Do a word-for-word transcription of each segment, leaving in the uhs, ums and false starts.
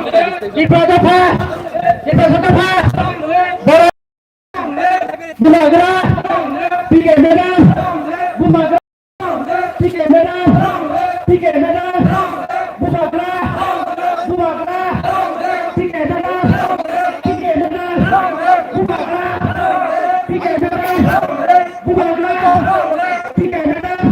Tiprasa dopha, Tiprasa dopha, borok bubagra, P K madam, bubagra, P K madam, P K madam, bubagra, bubagra, P K madam, P K madam, bubagra, P K madam, bubagra, P K madam.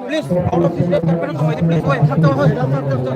Please, out of this, please, wait, wait, wait, wait.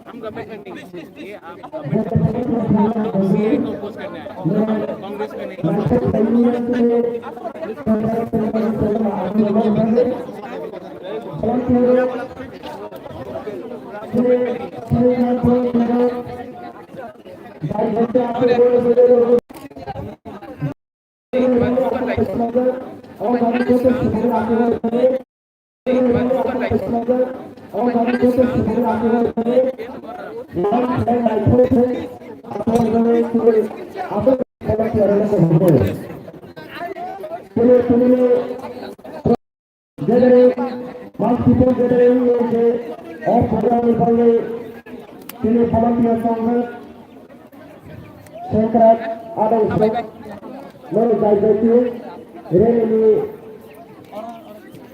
हम गवर्नमेंट में नहीं है, ये आप गवर्नमेंट में नहीं है, तो सीए कंपोज करना है, कांग्रेस में नहीं है। Gathering, mass people gathering o je o program ni bagwi tini volunteer song Sengkrak adang sek, norok jai jai twi, rally ni,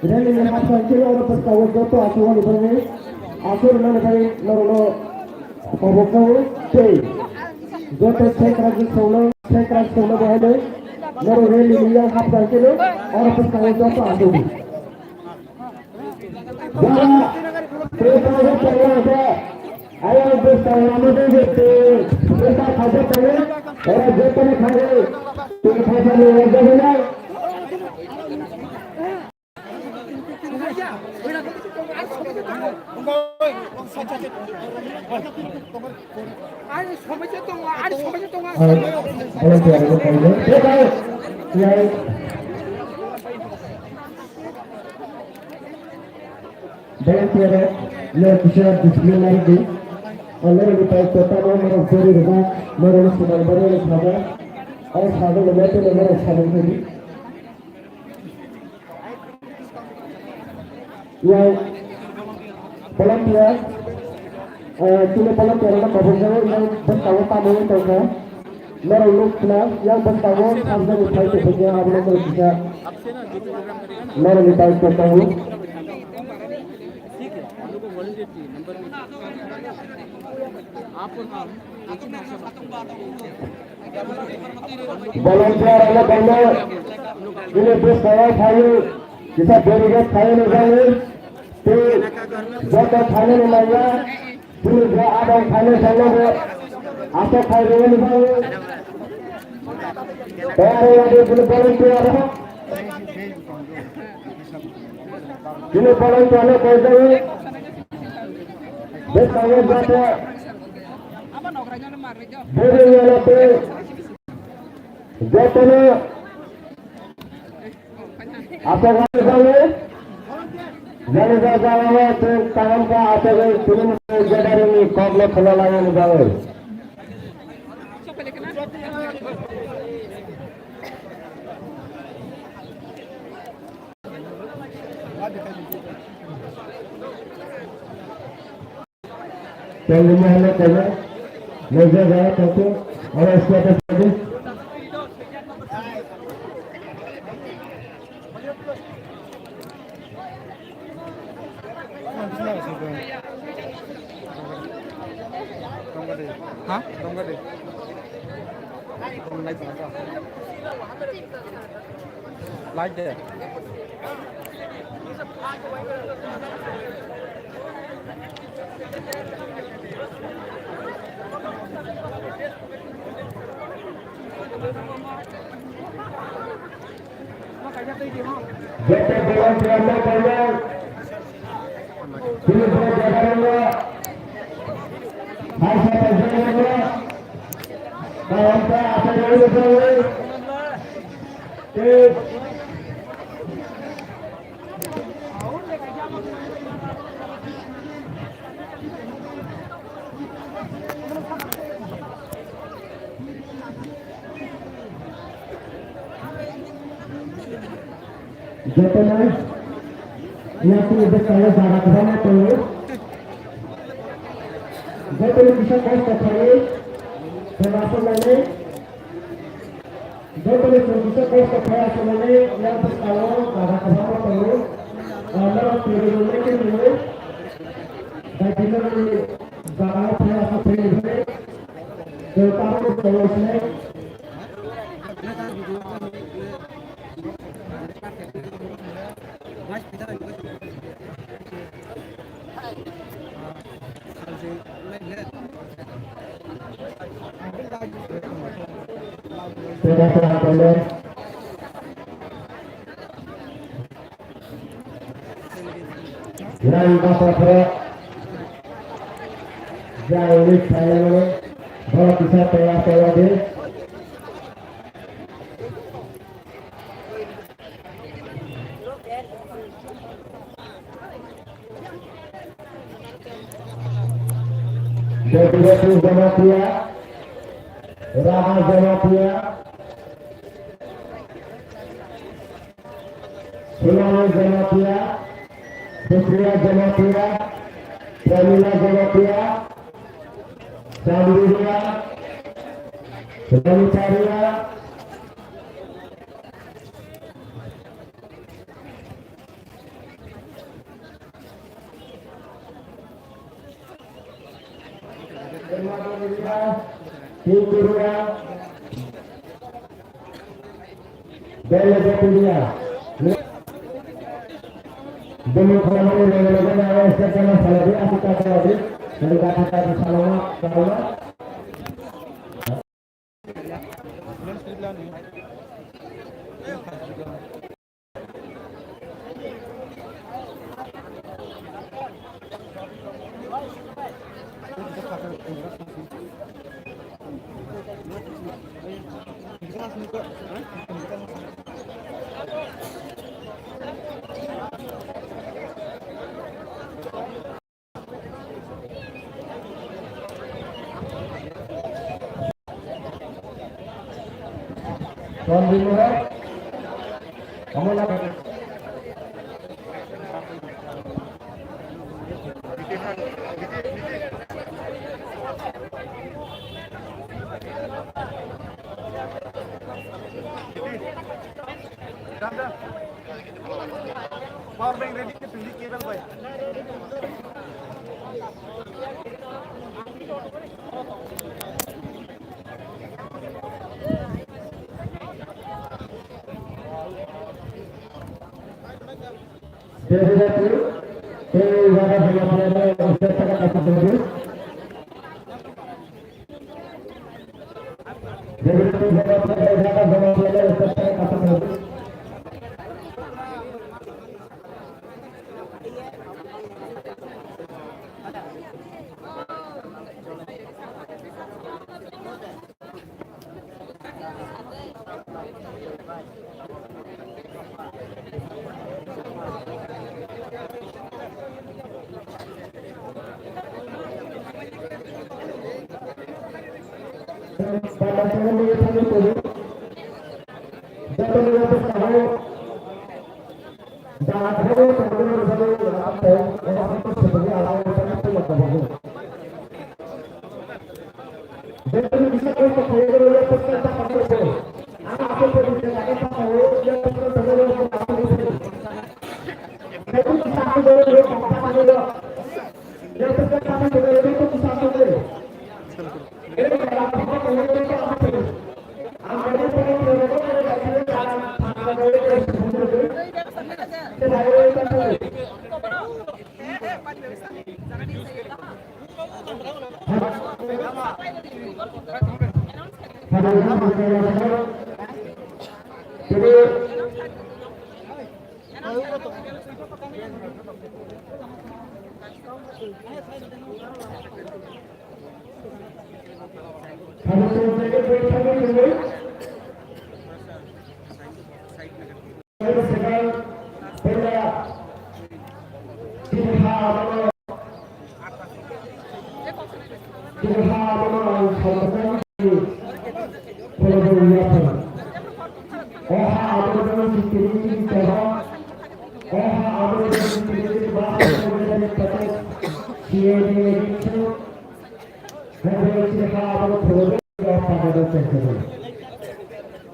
rally ni hapsai khe oro bwskango joto aswk wani bagwi, aswk rwnani bagwi norokno tabuk khaui tei joto sengkrak ni songno, sengkrak songno bo haino Norok rally ni yang hapjak khe no, oro bwskango joto aswk di. Jara tei tongo tongo khe, ayang bwskango lama tei je tei bwsa khaijak tongo, oro joto ni thangwi tei khaisa ni wajak no. Volunteer le kisa discipline nai di. Already pai kota mo mo beri rega mo mo sumal bari le khaba. Ai khaba le mo to le mo sabun di. Yang volunteer, eh, chini volunteer rok kobor jago, yang bwskango tamo wng tongkha. Norok nuk khna, yang bwskango sabjani phai tongkha, abono norok kisa norokni tai kok tongo. Volunteer rok no bini bwskango phaiwi kisa barricade phaiwi nukjago. Tei joto phainani manya, bini bo adong phainai salo bo aswk phai rwui nukjago. Tei aro yadi bini volunteer rok, bini volunteer rok koijago. Bwskango joto bini yalo tei jotono aswk phai rwui jani jagao tei kaham khe aswk tini gathering ni kokno khwna lainani bagwi. Tongwi mahalo tongwi, nokjagao tongkhe, oro state sadi. Ha? Like there. Joto volunteer no paijak. Chini bo jaga rwngno. Hai sa paijak rwngno. Kaham khe asai rwngno. Tei jotono yakni bwskango jaga kwbangma tongo. Jotono kisa kosto khlaiwi khorang aswk lainai. Jotono chwng kisa kosto khlai aswk lainai, yang bwskango jaga kwbangma tongo. Ah, norok twi rwgwi khe nungwi. Dai dinani jaga o phai aswk phai rwgwi. Tei tabuk tongo sinai. Yang basa pro, jai lik sayang, bala kisa toya toya de. Degresi Jamatia, Raha Jamatia, Sunani Jamatia, Supriya Jamatia, Pramila Jamatia, Chandiria, Ramitaria, Tinkuria, Bele de Punia. Bele Punia, bele de Punia, bele de Punia, bele de Punia. Power bank ready to cable by.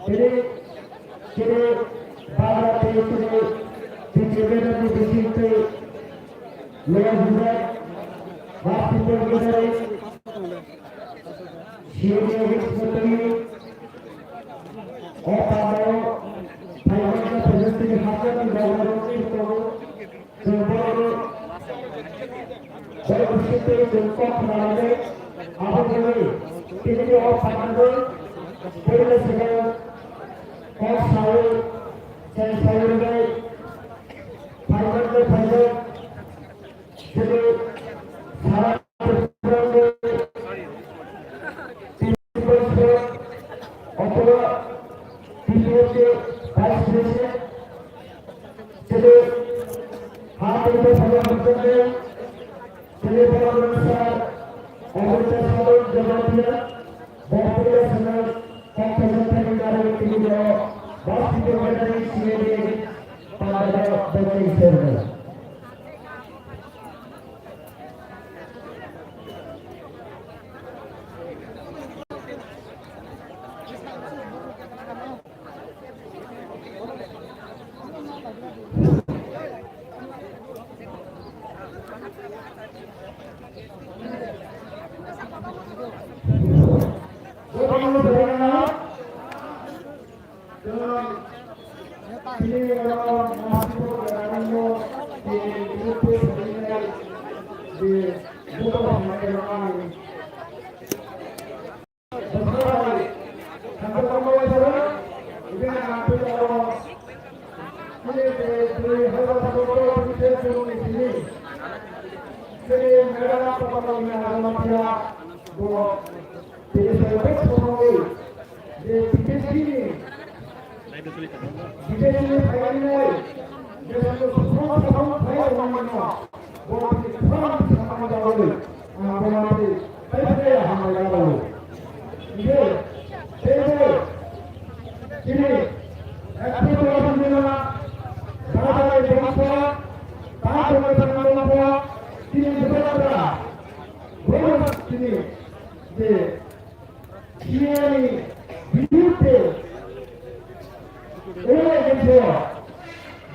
Tini, tini, Bangla tei tini, tini, tini, tini, tini, Lord Hussein, Hospital Gathering, Senior Secretary, O Pamao, Taiwan President, Hasan, Bangla, Chwng borokno borok bisingtwi chwng kok khnalainai, abo wngwi tini o phainani puila swkang kok saui cheng saui rwnai phaimani phaijak chini sara Principal Sir, Opor T P F K Vice President, Sir, High Principal Sir, Sir, Sir, Amrita Sadar Jamatia, Baptiya Sangha, Confession Training Director, T P F K, Vice President, C A D A, Pandada, Baptist Center. Tini je C A A ni biruddhe oro ekso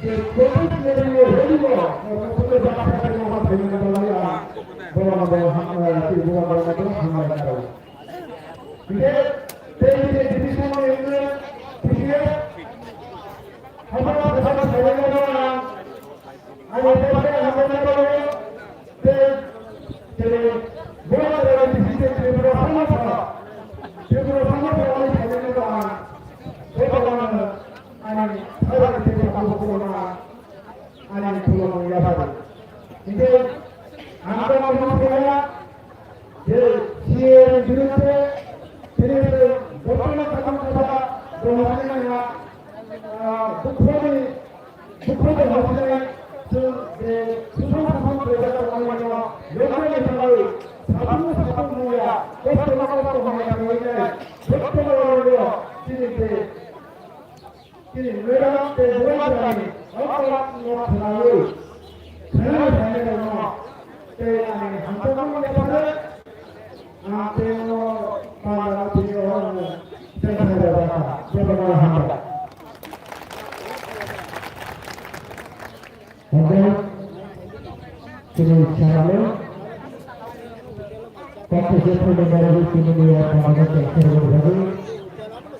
je protest level o rally o, eh, protest level o rally o, eh, bono bo ham-, eh, Tripura bono bo hambai karo. Bikhe tei bikhe division ni wngkha T P F. Hambai karo, hambai karo, ang, ang hambai karo. Tei, tei, bo Tripura Samosata, Tripura Samosata ani phainaino ang, bo bagwino ani phairok tei tabuk khulumma, ani khulumung yapharwi. Hinkhe ang bo mung saya, je C A A ni biruddhe, tini bortoman thangma khatha, bo mung saya, ah, dukho ni Bukhuk hwnwi chwng je susung susung khlaijak tongmani no yoknani bagwi satung satung muya kosto no kosto hwnwi tangwi nai joto no chini je chini madam tei bubagrani okra no khwnawi khwnawi phainairokno tei ani hamjakmani yapharo. Ang tei o panda tini o ang tei thai rok raka, joto no hambai. Hingke chini channel o, kok khe je photo ni bagwi chini ni o panda tei thai rok raka.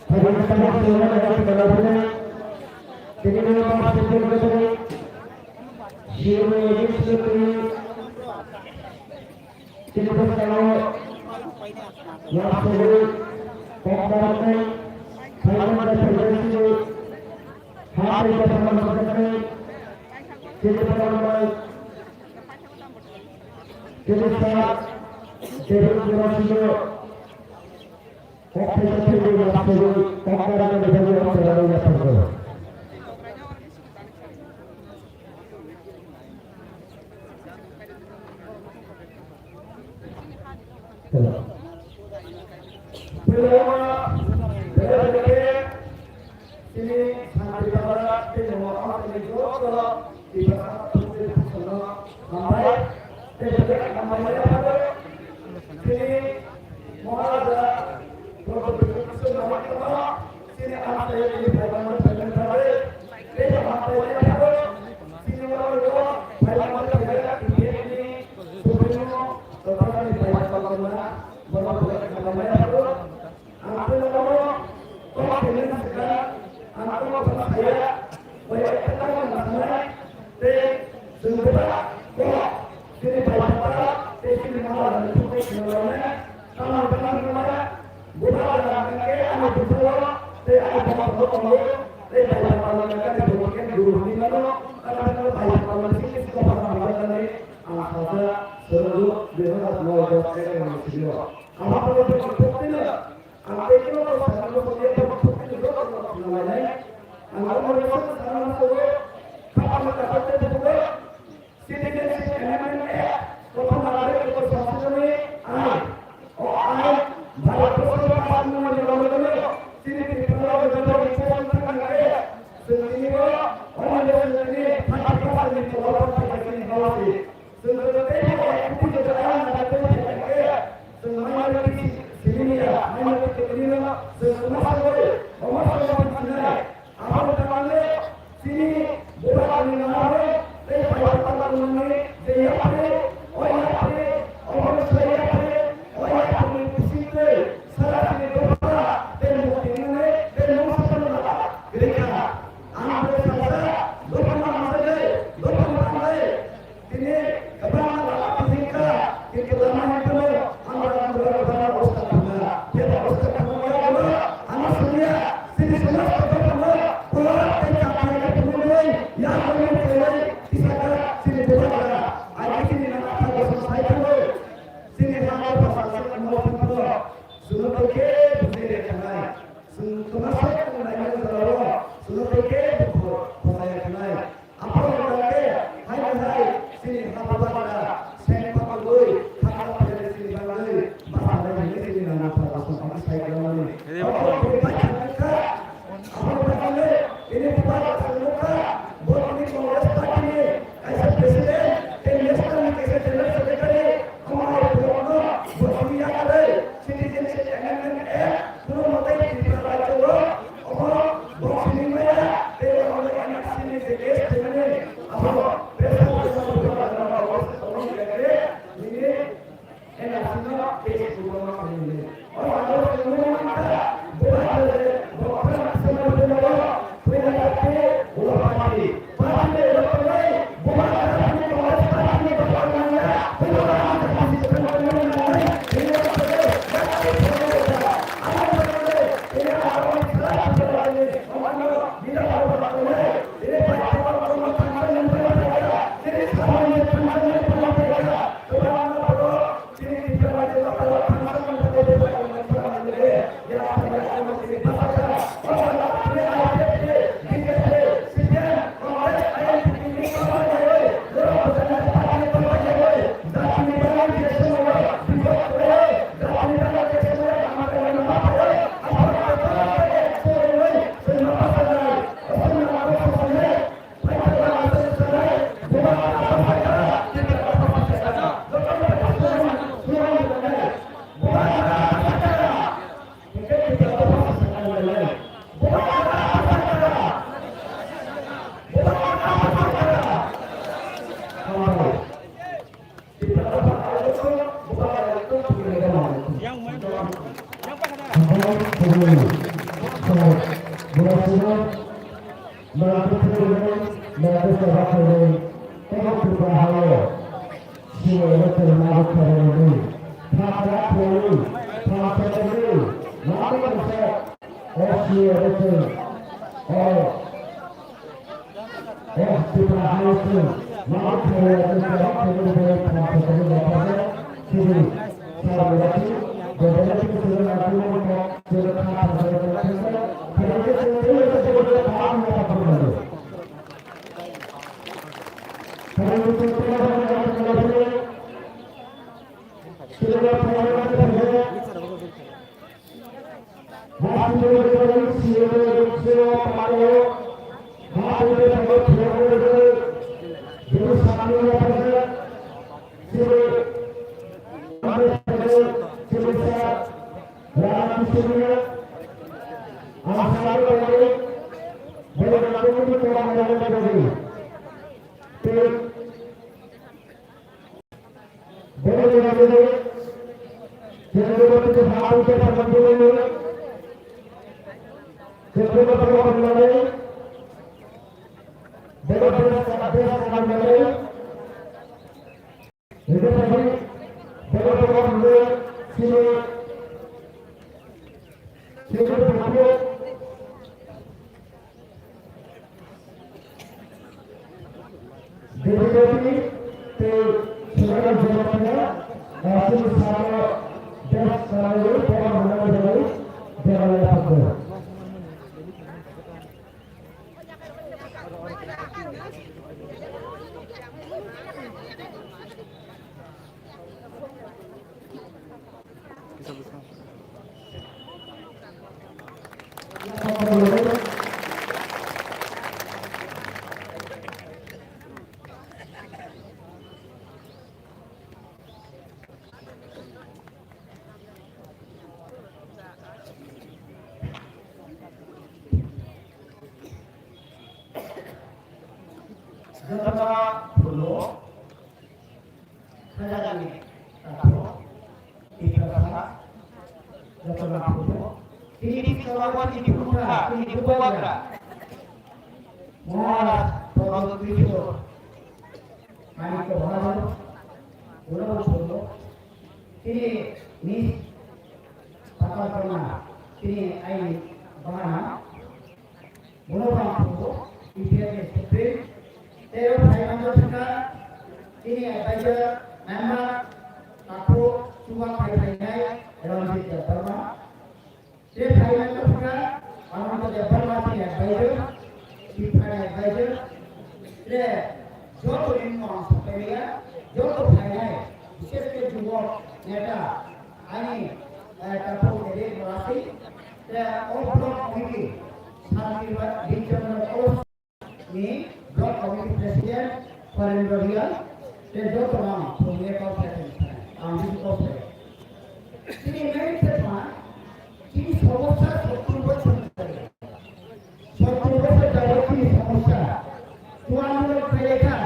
Hari ni tamo se o na tamo se o na tini ni o ma se o na tini. Siyoni ni siyoni. Chini bwskango labsogwi kok narwknai, phaimani bai phaimani simi ha tei bwskango nangjaknai, chini bwskango chini sa David Murasilo kok thaisa thaiwi labsogwi kok narwknai bai phaimani bai phaimani simi. Chini amchaini phaimani phaimani thangwi, tei bo amchaini yapharo chini oro phaimani phaimani T P F ni supremo totani phaimani phaimani borok borok khamlaimani yapharo ang tei nono kok khainani swkang ang tei nono saya bai ekta tamo nangkuknai tei chwng bwsa bo chini phaimani tei chini mala rani thukwi khwlaimani. Tamo tamo wngmaya, bubagra hwnkhe ani bwsao tei ani bwsao tongo, tei bai bai palmani hwnkhe ani bwsao khe guru hwnwi mano, tamo tamo bai bai palmani simi simi kophang hamjaknani ang salsa swrwngo, dui hazar noi dos ero ni simi o. Abo tamo tamo thokthino, ang tei kebo sakno thokthino, jotono khwlai nai. Ang abo tamo sakno thokthino, khapang kathok tei bugo. Citizenship Amendment Act, kothoma narwk ekso sangsodoni ain. O ain Bharat borso pass wngmani loge loge chini Tripura o joto representation thangna khe chwng tini bo omo le chwng tini thirty percent ni tola o thangna chini house. Chwng joto tei bo ekhuti joto ain narwk tei thangna khe chwng minority simi ya, minority community no chwng omo sogwi, omo sogwi thangnai. Abo ni bagwi chini borok ni nangmani tei bai bai tangmani je yapri, o yapri, o borok sai yapri, o yapri ni bising tei sara chini dopha tei mukti nani tei mungsa tangmani rikha. Ang Dophano hamjaknai, dophano hamjaknai. Tini kwbangma lama twi hwn kha, kintu lama hwn phano hamya hamya kwbangma obostha thangna, tei obostha thangma yago ano songya, chini somosto dophano pola tei chapnai khe phunugwi yago mung khainai tisa kha chini bubagra, agi chini nana kha bosong sai thango, chini ha bosong sai thango, chwngno tei khe bujai rw khanai. Chwng kwmasa wng laimani jorao chwngno tei khe dukhu phochaya khnai. Aphuru wngkha khe haino hai chini ha bubagra seng pakhogwi khakla phainai chini bagwi bachanai hwnwi chini nana pharmasong khe sai khlaimani. Abo bini bai thangkha. Aphuru wngkha khe bini bubagra chwng nukha bo tini Congress party ni kaisa president tei national ni kaisa general secretary. Omo hai borokno bo simi yakarwi Citizenship Amendment Act, kuno motai Tripura rajyo o, omo bo simi maya, tei omo N R C ni je case khaimani, abo pressure rajyo o, nini N R C no case kuno khaimani. Deputy tei Sudhir Jamatia, aswk salo desk salaiwi borok rwnani bagwi bera yaphargo. Jotono phuru, khajagani takhuk, Tiprasa, jotono phuru, tini Tiprasa, tini Bubagra. Maharaj Pradyot Kishore Manikya Bahadur, Guru Bangso, tini Miss Patal Kanya, tini aini bahana, Guru Bangso, T P F ni Supreme, tei o phai manjak kha, tini advisor, member, takhuk, chuba khai phainai Ranjit Debbarma. Tei phaimani wngkha Ananta Debbarma chini advisor, Tiprani advisor. Tei joto ni mung ang sapai maya, joto phainai, bishes khe jubok neta, ani, eh, takhuk Erik Malasi, tei o block committee, Santi Rinchand Kolos, ni Block Committee President Kholendra Reang, tei joto ang phunuknai kok khe tong thai, ang bini kok khe. Chini main khe ma, chini somosya sottur bochor ni khe. Sottur bochor jabot chini somosya. Chuan jabot khai lekha,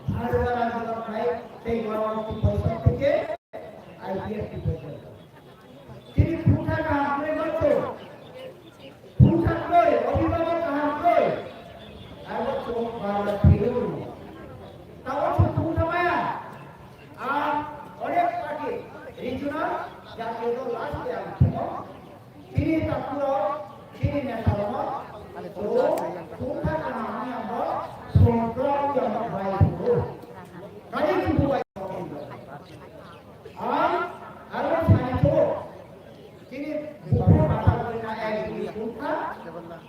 bhar bara jabot khai, tei gorong ki poisa theke, I P F ki poisa. Chini phungsa kaham khe ma to. Phungsa kwrwi, obhibhabok kaham kwrwi. Abo chwng barla thwiwi rwngo. Tabok chwng phungsa maya. Ang onek party, regional, jatiyo dol last day ang thwngo. Chini takhurok, chini netarokno, chwng phungsa kaham wngya bo, chwng kwrwi wngya bo bai thwngo. Kali thwngo bai thwngo. Ang aro sani thwngo. Chini buphang mata wngna ek digi phungsa,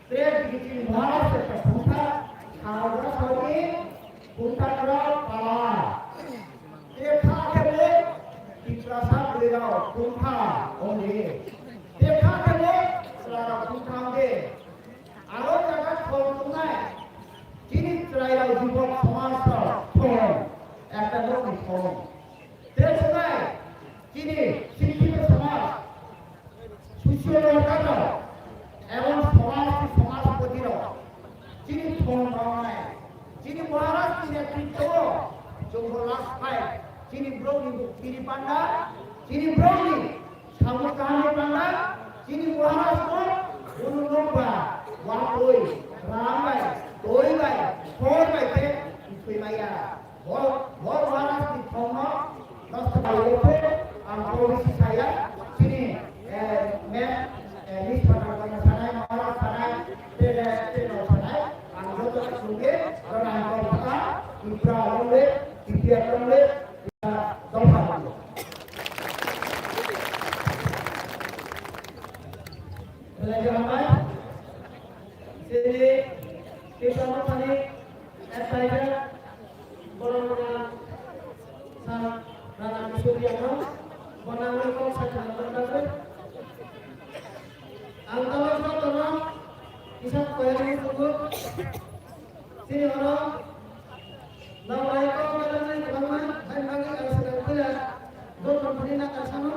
tre digi chini Maharashtra phungsa, Sahaja Saudi phungsa kwrwi pala. Tre kha khe bo Tiprasa bwrwirok phungsa wngdi. Tre kha khe bo chwlarok phungsa wngdi. Aro jaga thong tongnai. Chini chwrairok jubok somaj rok thong. Ekta nokni thong. Tei tongnai. Chini sikkhito somaj. Social worker rok. Ebong somaj, somajpoti rok. Chini thong tongnai. Chini Maharaj ni netritwo. Chwngbo last fight. Chini borok ni bukti ni panda. Chini borok ni Samung kaham ni panda, chini Maharaj no, unu nokba, watwi, ram bai, twi bai, hor bai khe thwi maya. Bo, bo Maharaj ni thong no, nosto khlaiwi khe, ang policy saya, chini, eh, men, eh, Miss Patal Kanya sanai, Maharaj sanai, tei, tei, tei rok sanai, ang joto sungke, rang kok thaka, Tipra longle, T P F longle, Tipra dopha longle. Belai hambai. Chini Tipra Mothani advisor, borok rwna sa Rana Kishore Yadav, bo nangwi kok sakha nangma bagwi. Ang tamo jotono kisa koyarwi tongo. Chini oro Nokbai kok belai kwbangma, haini bagwi ang swkang puila joto thani nakar sano,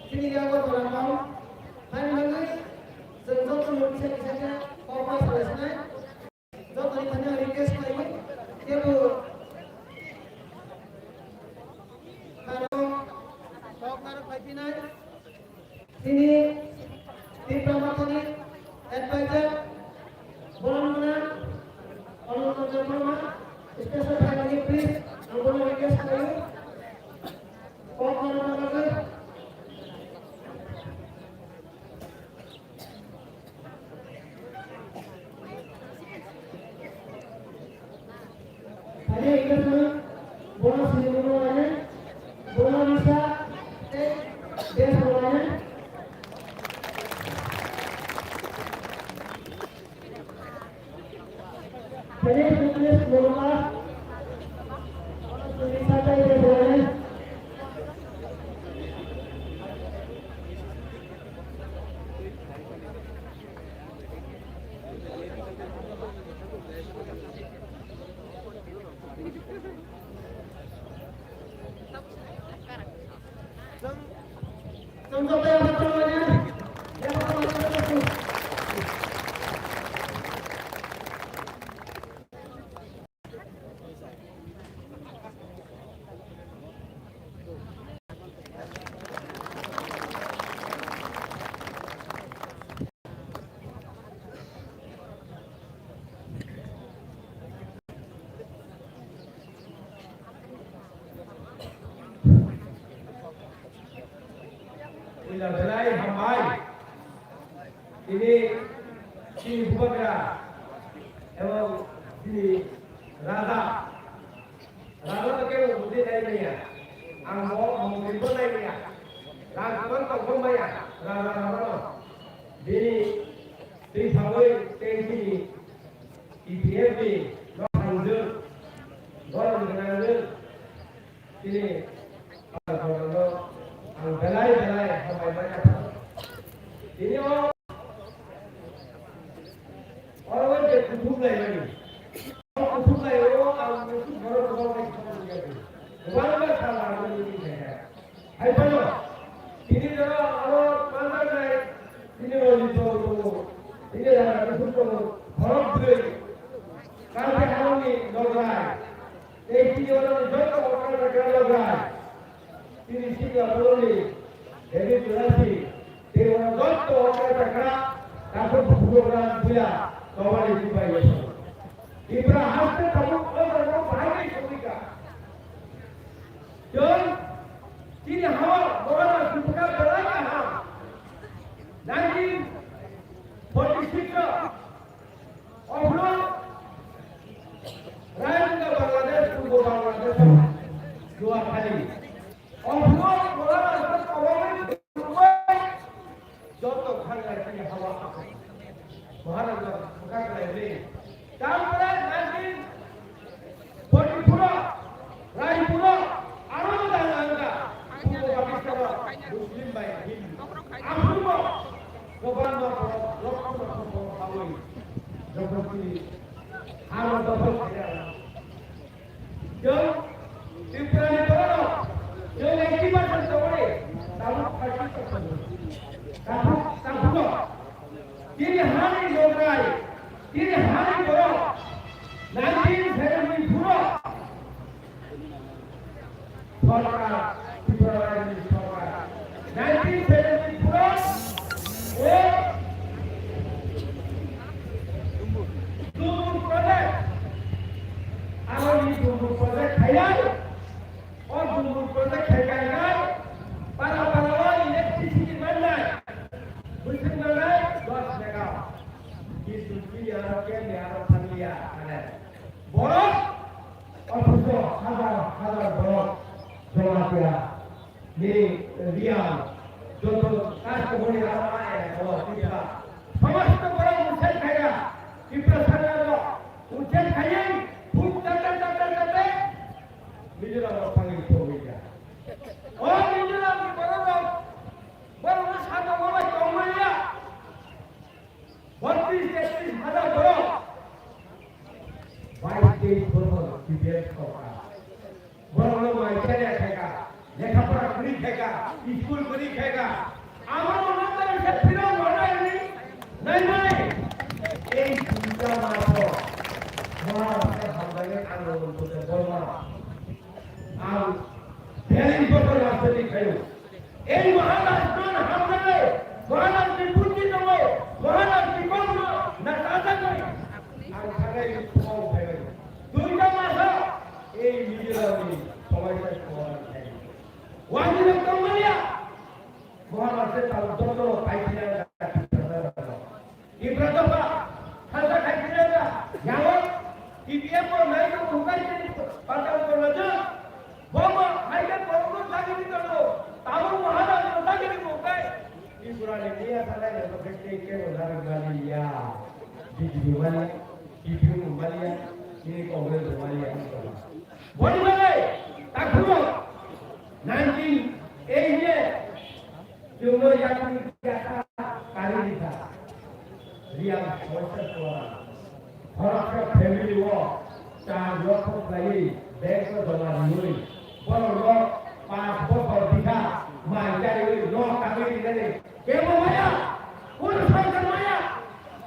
chini yago jora kok, haini bagwi chwng joto no kisa kisa khe kokma salai sinai, joto ni thani request khlai, kebo karo kok narwk phai phinai. Chini Tipra Mothani advisor, borom gwnang Ananta Debbarma, special family, please, ang bono request khlaio. Kok narwkna bagwi. Thani engagement, bono sini bono lainai, bono risa, tei best bono lainai. Thani fitness bono ma, bono sini risa tei best bono lainai. Ini sini bubagra, emang sini raja. Raja to kebo budi nai maya. Ang bo mongkir bo nai maya. Rang kaman tong bo maya. Raja raja no. Bini twi sawi tengsi ni E P F ni no hangjwk. Borom gwnangjwk. Tini ang belai belai hambai manya. Tini o Oro je kuthuk lai mani. Kuthuk lai o ang kuthuk borok borok lai kuthuk lai. Wala sala mani ni kaya. Hai pano. Tini jora aro mandar nai. Tini o ni to to. Tini jora kuthuk to. Borok dui. Kante haroni nograi. Tei tini oro joto okra chakra logai. Tini sikla bolongni David Jurasi. Tei oro joto okra chakra. Takhuk bukhuk logra buya. Tobani sipai yasong. Ibra haste tabuk o jaga bahai songika. Chwng tini hawa borok sumka belai kaham. Nineteen forty six o Ophno Rajanga Bangladesh, Purbo Bangladesh, Noakhali. Ophno Mola Rajput Awami Purbo joto khangla kini hawa. Maharaj Bhakra Kalaibri. Tampore nineteen Bondipura, Raipura, aro dalanga, Purbo Pakistano Muslim bai Hindu. Aphuru bo Governor Lord Lord Lord Hawi, Jogoti, aro Dofol Khairala. Jog Tripura ni borok, jog eighty percent tongoi, tabuk thirty percent. Tabuk, tabuk. Tini hani nograi, tini hani borok, nineteen seventy-four o sorkar, Tripura Rajyani sorkar, nineteen seventy-four o Dumbur project, aro ni Dumbur project khailai, o Dumbur project khailai, para para o electricity mannai, bwswk nangnai dos megawatt. Kintu chini aro kemni aro thanglia, mane borok, othocho hazar hazar borok Jamatia ni Reang, joto Kashmir ni aro a elaka o Tripura, somosto borok ucchad khaina, Tripura sarkar o ucchad khaiwi, phut tata tata tata Mizoram o thangwi thangwi ya. O Mizoram ni borok rok, borok no sakao bai tongmani ya. Botris tetris hazar borok. Bais teis bochor C P M sorkar. Borokno mai chaya khaika, lekha pora kwrwi khaika, school kwrwi khaika. Amo no nang bai se phirang rwnai ni nai nai. Ei duita maso Maharashtra hamjagwi ang Anand Borma. Ang biyalish bochor rajniti khaio. Ei Maharaj no hamjagwi, Maharaj ni buddhi tongo, Maharaj ni kokno na sajagwi. Ang thangnai ni thong phaibai. Duita masa ei Mizoram ni Somaisai Somaisai khai. Wani no tongmania. Maharaj se tau doktor pai phina. Ibra dopha, thansa khai phirjak, yago, T P F o nai ko bukai chini, patal ko rajak, bomo, hai ke borok no dagi ni tono, tamo Maharaj no dagi ni bukai. Ibra ni niya sanai na to khe ke no dagi mali ya, B J P mali, T P M mali ya, ini Congress mali ya. Boni mali, takhuno, nineteen eighty. Chwngno yakni yasa kari rikha. Reang somoisa kwrwng. Khoroksa family o char lokho khlaiwi bank o joma riwi borokno panch bochor bikha mai chariwi nok tangwi rinani kebo maya, kunu sarkar maya.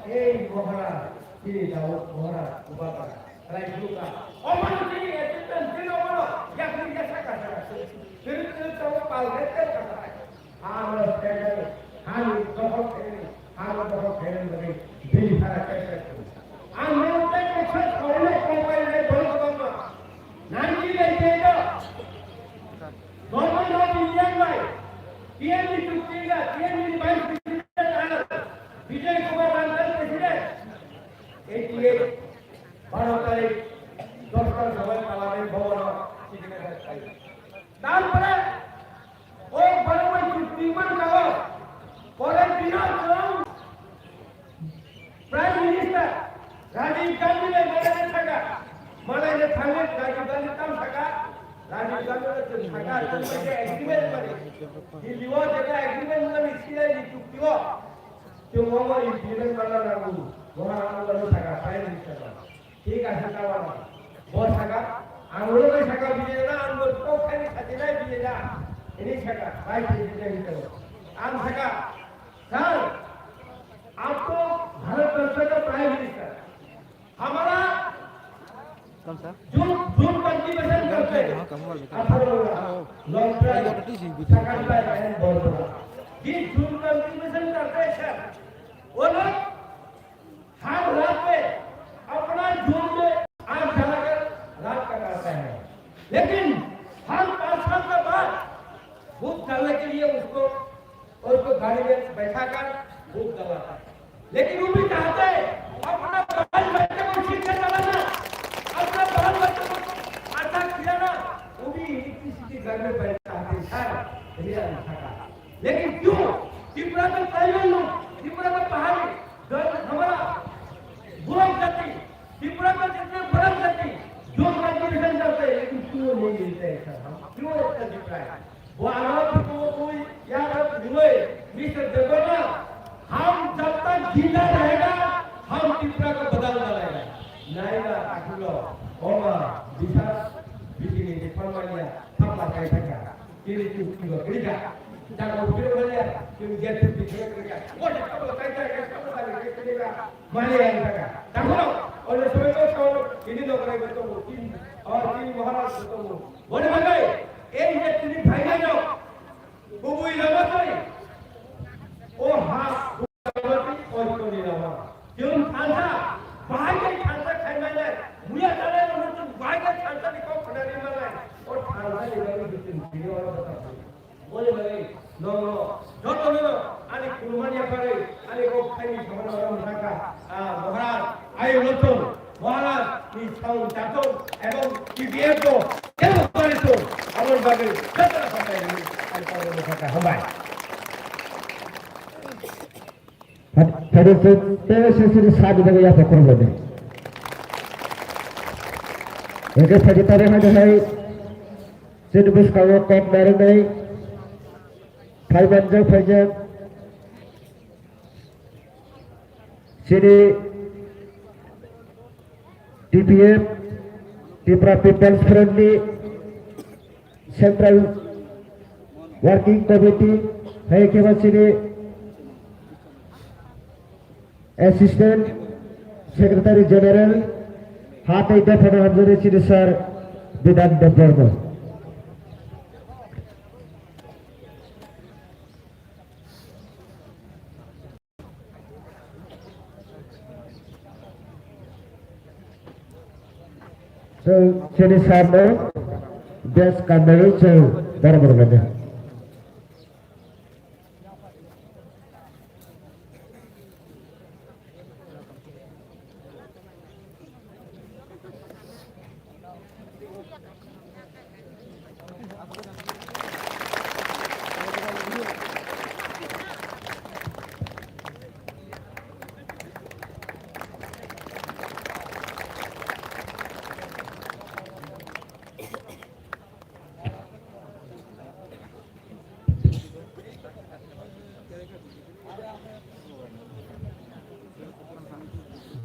Ei Maharaj, chini Daud Maharaj, Bubagra, Raijukha. Omono chini assistant, chini omono yakni yasa kasa kasa. Chini, chini tamo pal kasa kasa. Hano khainani, hani dokhol khainani, hano dokhol khainani bagwi bini sara kesa khainani. Ang nang tei kok sa sawi no company nai bol kabang ma. Nineteen eighty eight o, Government of India bai, T N V chukti ga, T N V ni vice president ano, Vijay Prime Minister Rajiv Gandhi le malai ne thaka, malai ne thangwi Rajiv Gandhi tam thaka, Rajiv Gandhi le thaka, thangwi je agreement mani, Delhi o je agreement mani, silai ni chukti o, chwng omo implement mana nango, boha ang le thaka, Prime Minister. Thik ase, tamo bo saka, ang ulo bai saka bijai na, ang bo kok thani khati nai bijai na, ini saka, bai thik bijai ni tamo. Ang saka, sir, aap to Bharat Varsho ka Prime Minister, hamara jo, jo contribution karte hain, atharo long drive, second drive and bol bol, ye jo contribution karte hain, sir, wo log हर रात में अपना जोन में आग जलाकर रात का काटता है, लेकिन हर पाँच साल के बाद भूख डालने के लिए उसको, उसको गाड़ी में बैठाकर भूख डलवाता है। लेकिन वो भी चाहते हैं अपना बाल बच्चे को ठीक से चलाना, अपना बाल बच्चे को अच्छा खिलाना, वो भी इलेक्ट्रिसिटी घर में बैठा है, सर, रियल था। लेकिन क्यों त्रिपुरा के ट्राइबल लोग, त्रिपुरा के पहाड़ी, दलित, हमारा बुरक जाति, त्रिपुरा का जितने बुरक जाति जो कंट्रीब्यूशन करते हैं, लेकिन क्यों नहीं मिलते हैं सर? हम क्यों इतना झुक रहे हैं? वो आरोप को कोई याद रख हुए, मिस्टर देवेगौड़ा, हम जब तक जिंदा रहेगा, हम त्रिपुरा को बदलना रहेगा। नहीं ना, आखिर लो, ओमा, विशाल, बिजली के फरमानिया, थपला कहीं फेंका। Kiri tu kiwa kiri ka. Jaga kiri wala ya, kiri get tu kiri kiri ka. Wala ka wala kai kai kai ka wala kai kai kiri ka. Mali ya ka. Tahu? Oleh sebab itu kau ini dok rai betul. Tin, oh, tin Maharaj betul. Boleh bagai. Eh, ini tini bhai na jo. Kubu ilama koi. Oh, ha. Chwng thansa, bahai khe thansa khai manai, muya talai rok chwng bahai khe thansa ni kok khna ri manai, o thansa ni bagwi chwng tini oro bwthardi. Boni bagwi nono jotono ani khulumani yaphari ani kok khaini samano oro mwthangkha, ah, Maharaj, ayung no chwng Maharaj ni samung chatung ebong T P F no kebo kwrwi chwng aboni bagwi jotono hambai hwnwi ani kok no mwthangkha, hambai. Phai-, phaidi se, tei se sini sadi bagwi yapha khorokbai de. Hingke phaidi tare hai de hai, chini bwskango kok narwknai, phai manjak, phaijak, chini T P F, Tipra People's Front ni Central Working Committee, hai khe ba chini Assistant Secretary General, ha tei dophano hamjani chini sir Bidan Debbarma. Chwng chini sir no best kanmani chwng borok rwmani.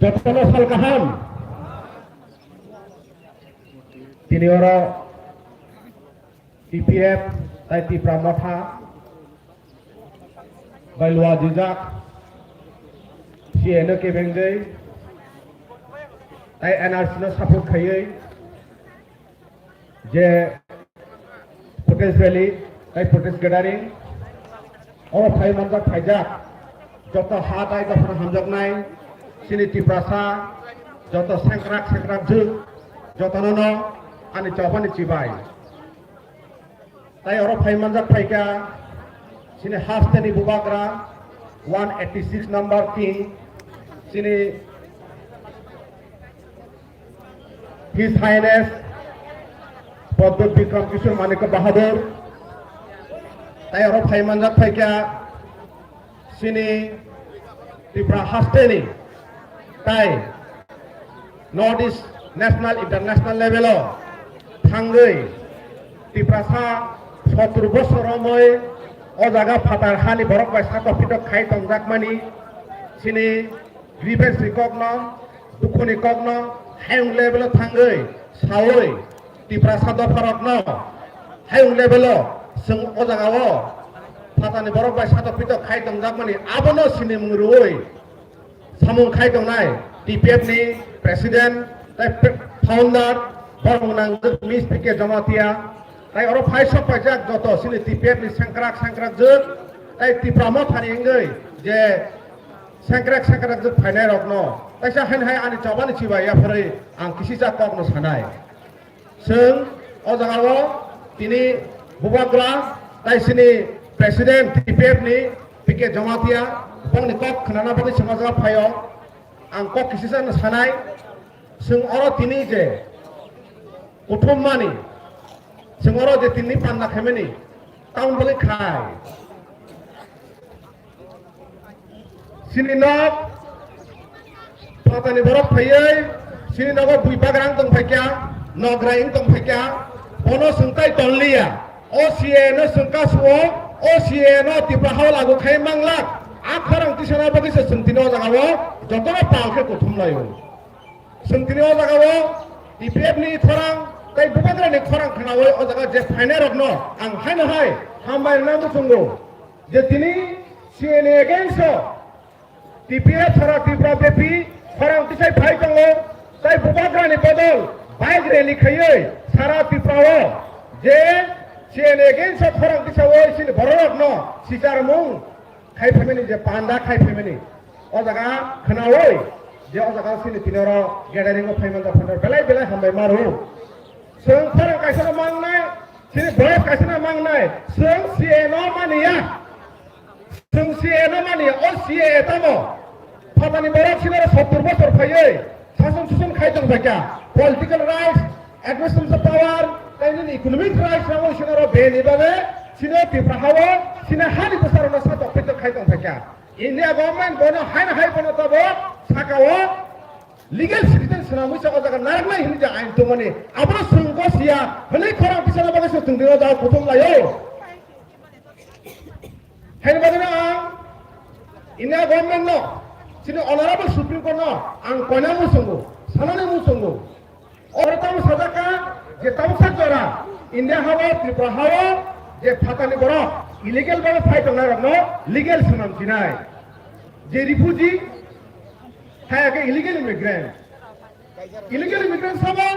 Jotono sal kaham. Tini oro T P F tai Tipra Motha bai lua dijak, C A no kebengwi tai N R C no support khaiwi je protest rally tai protest gathering oro phai manjak phaijak joto ha tai dophano hamjaknai chini Tiprasa joto sengkrak sengkrak jwk jotono no ani chobani chibai. Tai oro phai manjak phaikha chini hasteni bubagra one eighty six number king chini His Highness Padma Bikram Kishore Manikya Bahadur. Tai oro phai manjak phaikha chini Tripura hasteni Tai North East national, international level o thangwi Tiprasa sottur bosor romwi o jaga phatar hani borok bai satok pitok khai tongjakmani chini grievance ni kokno, dukhuni kokno hayung level o thangwi sawi Tiprasa dopharokno hayung level o chwng o jaga o phatarni borok bai satok pitok khai tongjakmani abono sinimung rwui samung khai tongnai T P F ni president tei founder borok nang Miss P K Jamatia, tei oro phai sok paijak joto chini T P F ni sengkrak sengkrak jwk tei Tipra Motha ni wngwi je sengkrak sengkrak jwk phainai rokno taisa haino hai ani chobani chibai yapharwi ang kisisa kokno sanai. Chwng o jaga o tini bubagra tai chini president T P F ni P K Jamatia bongni kok khnana bagwi chwng o jaga phaio. Ang kok kisisa no sanai, chwng oro tini je kuthum mani, chwng oro je tini panda khaimani, tamoni bagwi khai. Chini nok phatani borok phaiwi, chini nogo bui bagra wng tong phaikya, nograi wng tong phaikya, bono chwng tai tonliya. O C A A no chwng kasuo, o C A A no Tipra hao lagu khai manglak. A khorang tisana bagwi se chwng tini o jaga o jotono pal khe kuthum laio. Chwng tini o jaga o T P F ni khorang tei bubagra ni khorang khnaui o jaga je phainai rokno ang haino hai hambai rwna muchungo. Je tini C N A against o T P F sara Tripura bepi khorang tisai phai tongo, tai bubagrani bodol bike rally khaiwi sara Tripura o je C N A against o khorang tisao chini bororokno sicharmung khai phaimani, je panda khai phaimani, o jaga khnaui je o jaga chini tini oro gathering o phaiman jak phano belai belai hambai maro. Chwng khorang kaisa no mangnai, chini boyes kaisa no mangnai, chwng C N A no maniya. Chwng C A A no mani, o C A A tamo? Phatani borok sinaro sottur bosor phaiwi sason suson khai tong phaikha. Political rights, administration power, tei nini economic rights rangwi sinaro beni bagwi sino Tripura hao sino hani bwsarokno satok phitok khai tong phaikha. India government bono haino hai bono tabok sakao legal citizen swnamwi sa o jaga narwknai hinwi je ain tongmani. Abono chwng gosiya hwnwi khorang tisana bagwi se chwng dino jaga kuthum laio. Haini bagwino ang India government no, chini honorable Supreme Court no ang koina muchungo, sanani muchungo. Oro tamo sajak kha je tamo sak jora India hao, Tripura hao je phatani borok illegal bhabe phai tongnai rokno legal swnam chinai. Je refugee hai khe illegal immigrant. Illegal immigrant sabo,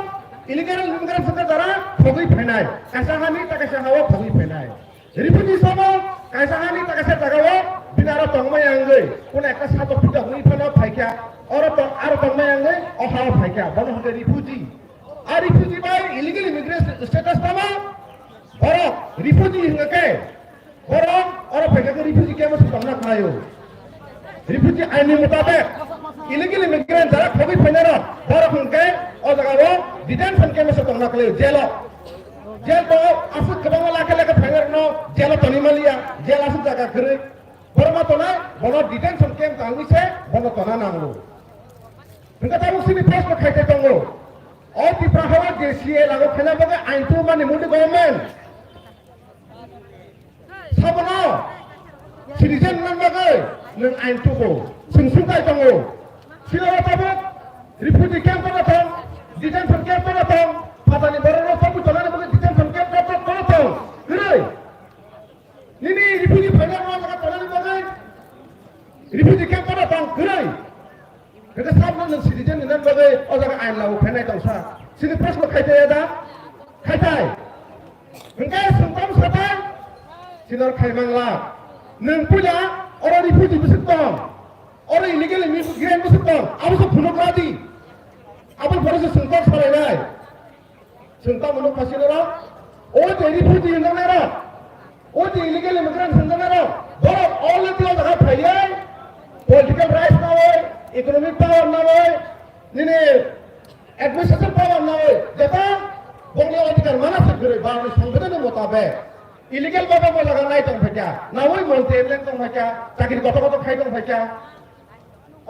illegal immigrant sabo jara phogwi phainai. Kaisa hani ta kaisa hao phogwi phainai. Refugee sabo, kaisa hani ta kaisa jagao bini aro tongmai wngwi, kuno ekta satok phitok wngwi phano phaikha, oro tong, aro tongmai wngwi o hao phaikha, bono hwnkhe refugee. A refugee bai illegal immigrant status tamo? Borok refugee hwnkhe borok oro phaikha khe refugee camp o se tongna khlaio. Refugee ain ni mutabek illegal immigrant jara khogwi phainai rok, borok hwnkhe o jaga o detention camp o se tongna khlaio, jail o. Jail to aswk kwbangma lakha lakha phainai rokno jail o tonwi manliya, jail aswk jaga kwrwi. Borok ma tonai, bono detention camp tangwi se bono tona nango. Hwnkhe tabuk chini press bo khai tei tongo. O Tripura hao je C A A lagu khaina bagwi ain tubumani Modi government. Sabono citizen wngna bagwi nwng ain tubu, chwng sungkai tongo. Siraro tabuk refugee camp kono tong, detention camp kono tong, phatani borokno tongwi tonani bagwi detention camp kono tong, kwrwi. Nini refugee phainai rok jaga tonani bagwi refugee camp kono tong, kwrwi. Hwnkhe sabno nwng citizen ni nan bagwi o jaga ain lagu phainai tongsa. Chini press bo khai taya da? Khai tai. Hwnkhe chwng tamo satai? Chini oro khai mangla. Nwng puila oro refugee bwswk tong. Oro illegal immigrant bwswk tong. Abo se phunuk radi. Abo borok se chwng kok salainai. Chwng tamo nuk phasinai rok, o je refugee hwnjaknai rok, o je illegal immigrant hwnjaknai rok, borok already o jaga phaiwi political rights nawi, economic power nawi, nini administration power nawi, jeta bongni adhikar mana se kwrwi, Bharatni Songbidanni motabek illegal bhabe bo jaga nai tong phaikha, nawi montri M L A tong phaikha, chakri koto koto khai tong phaikha.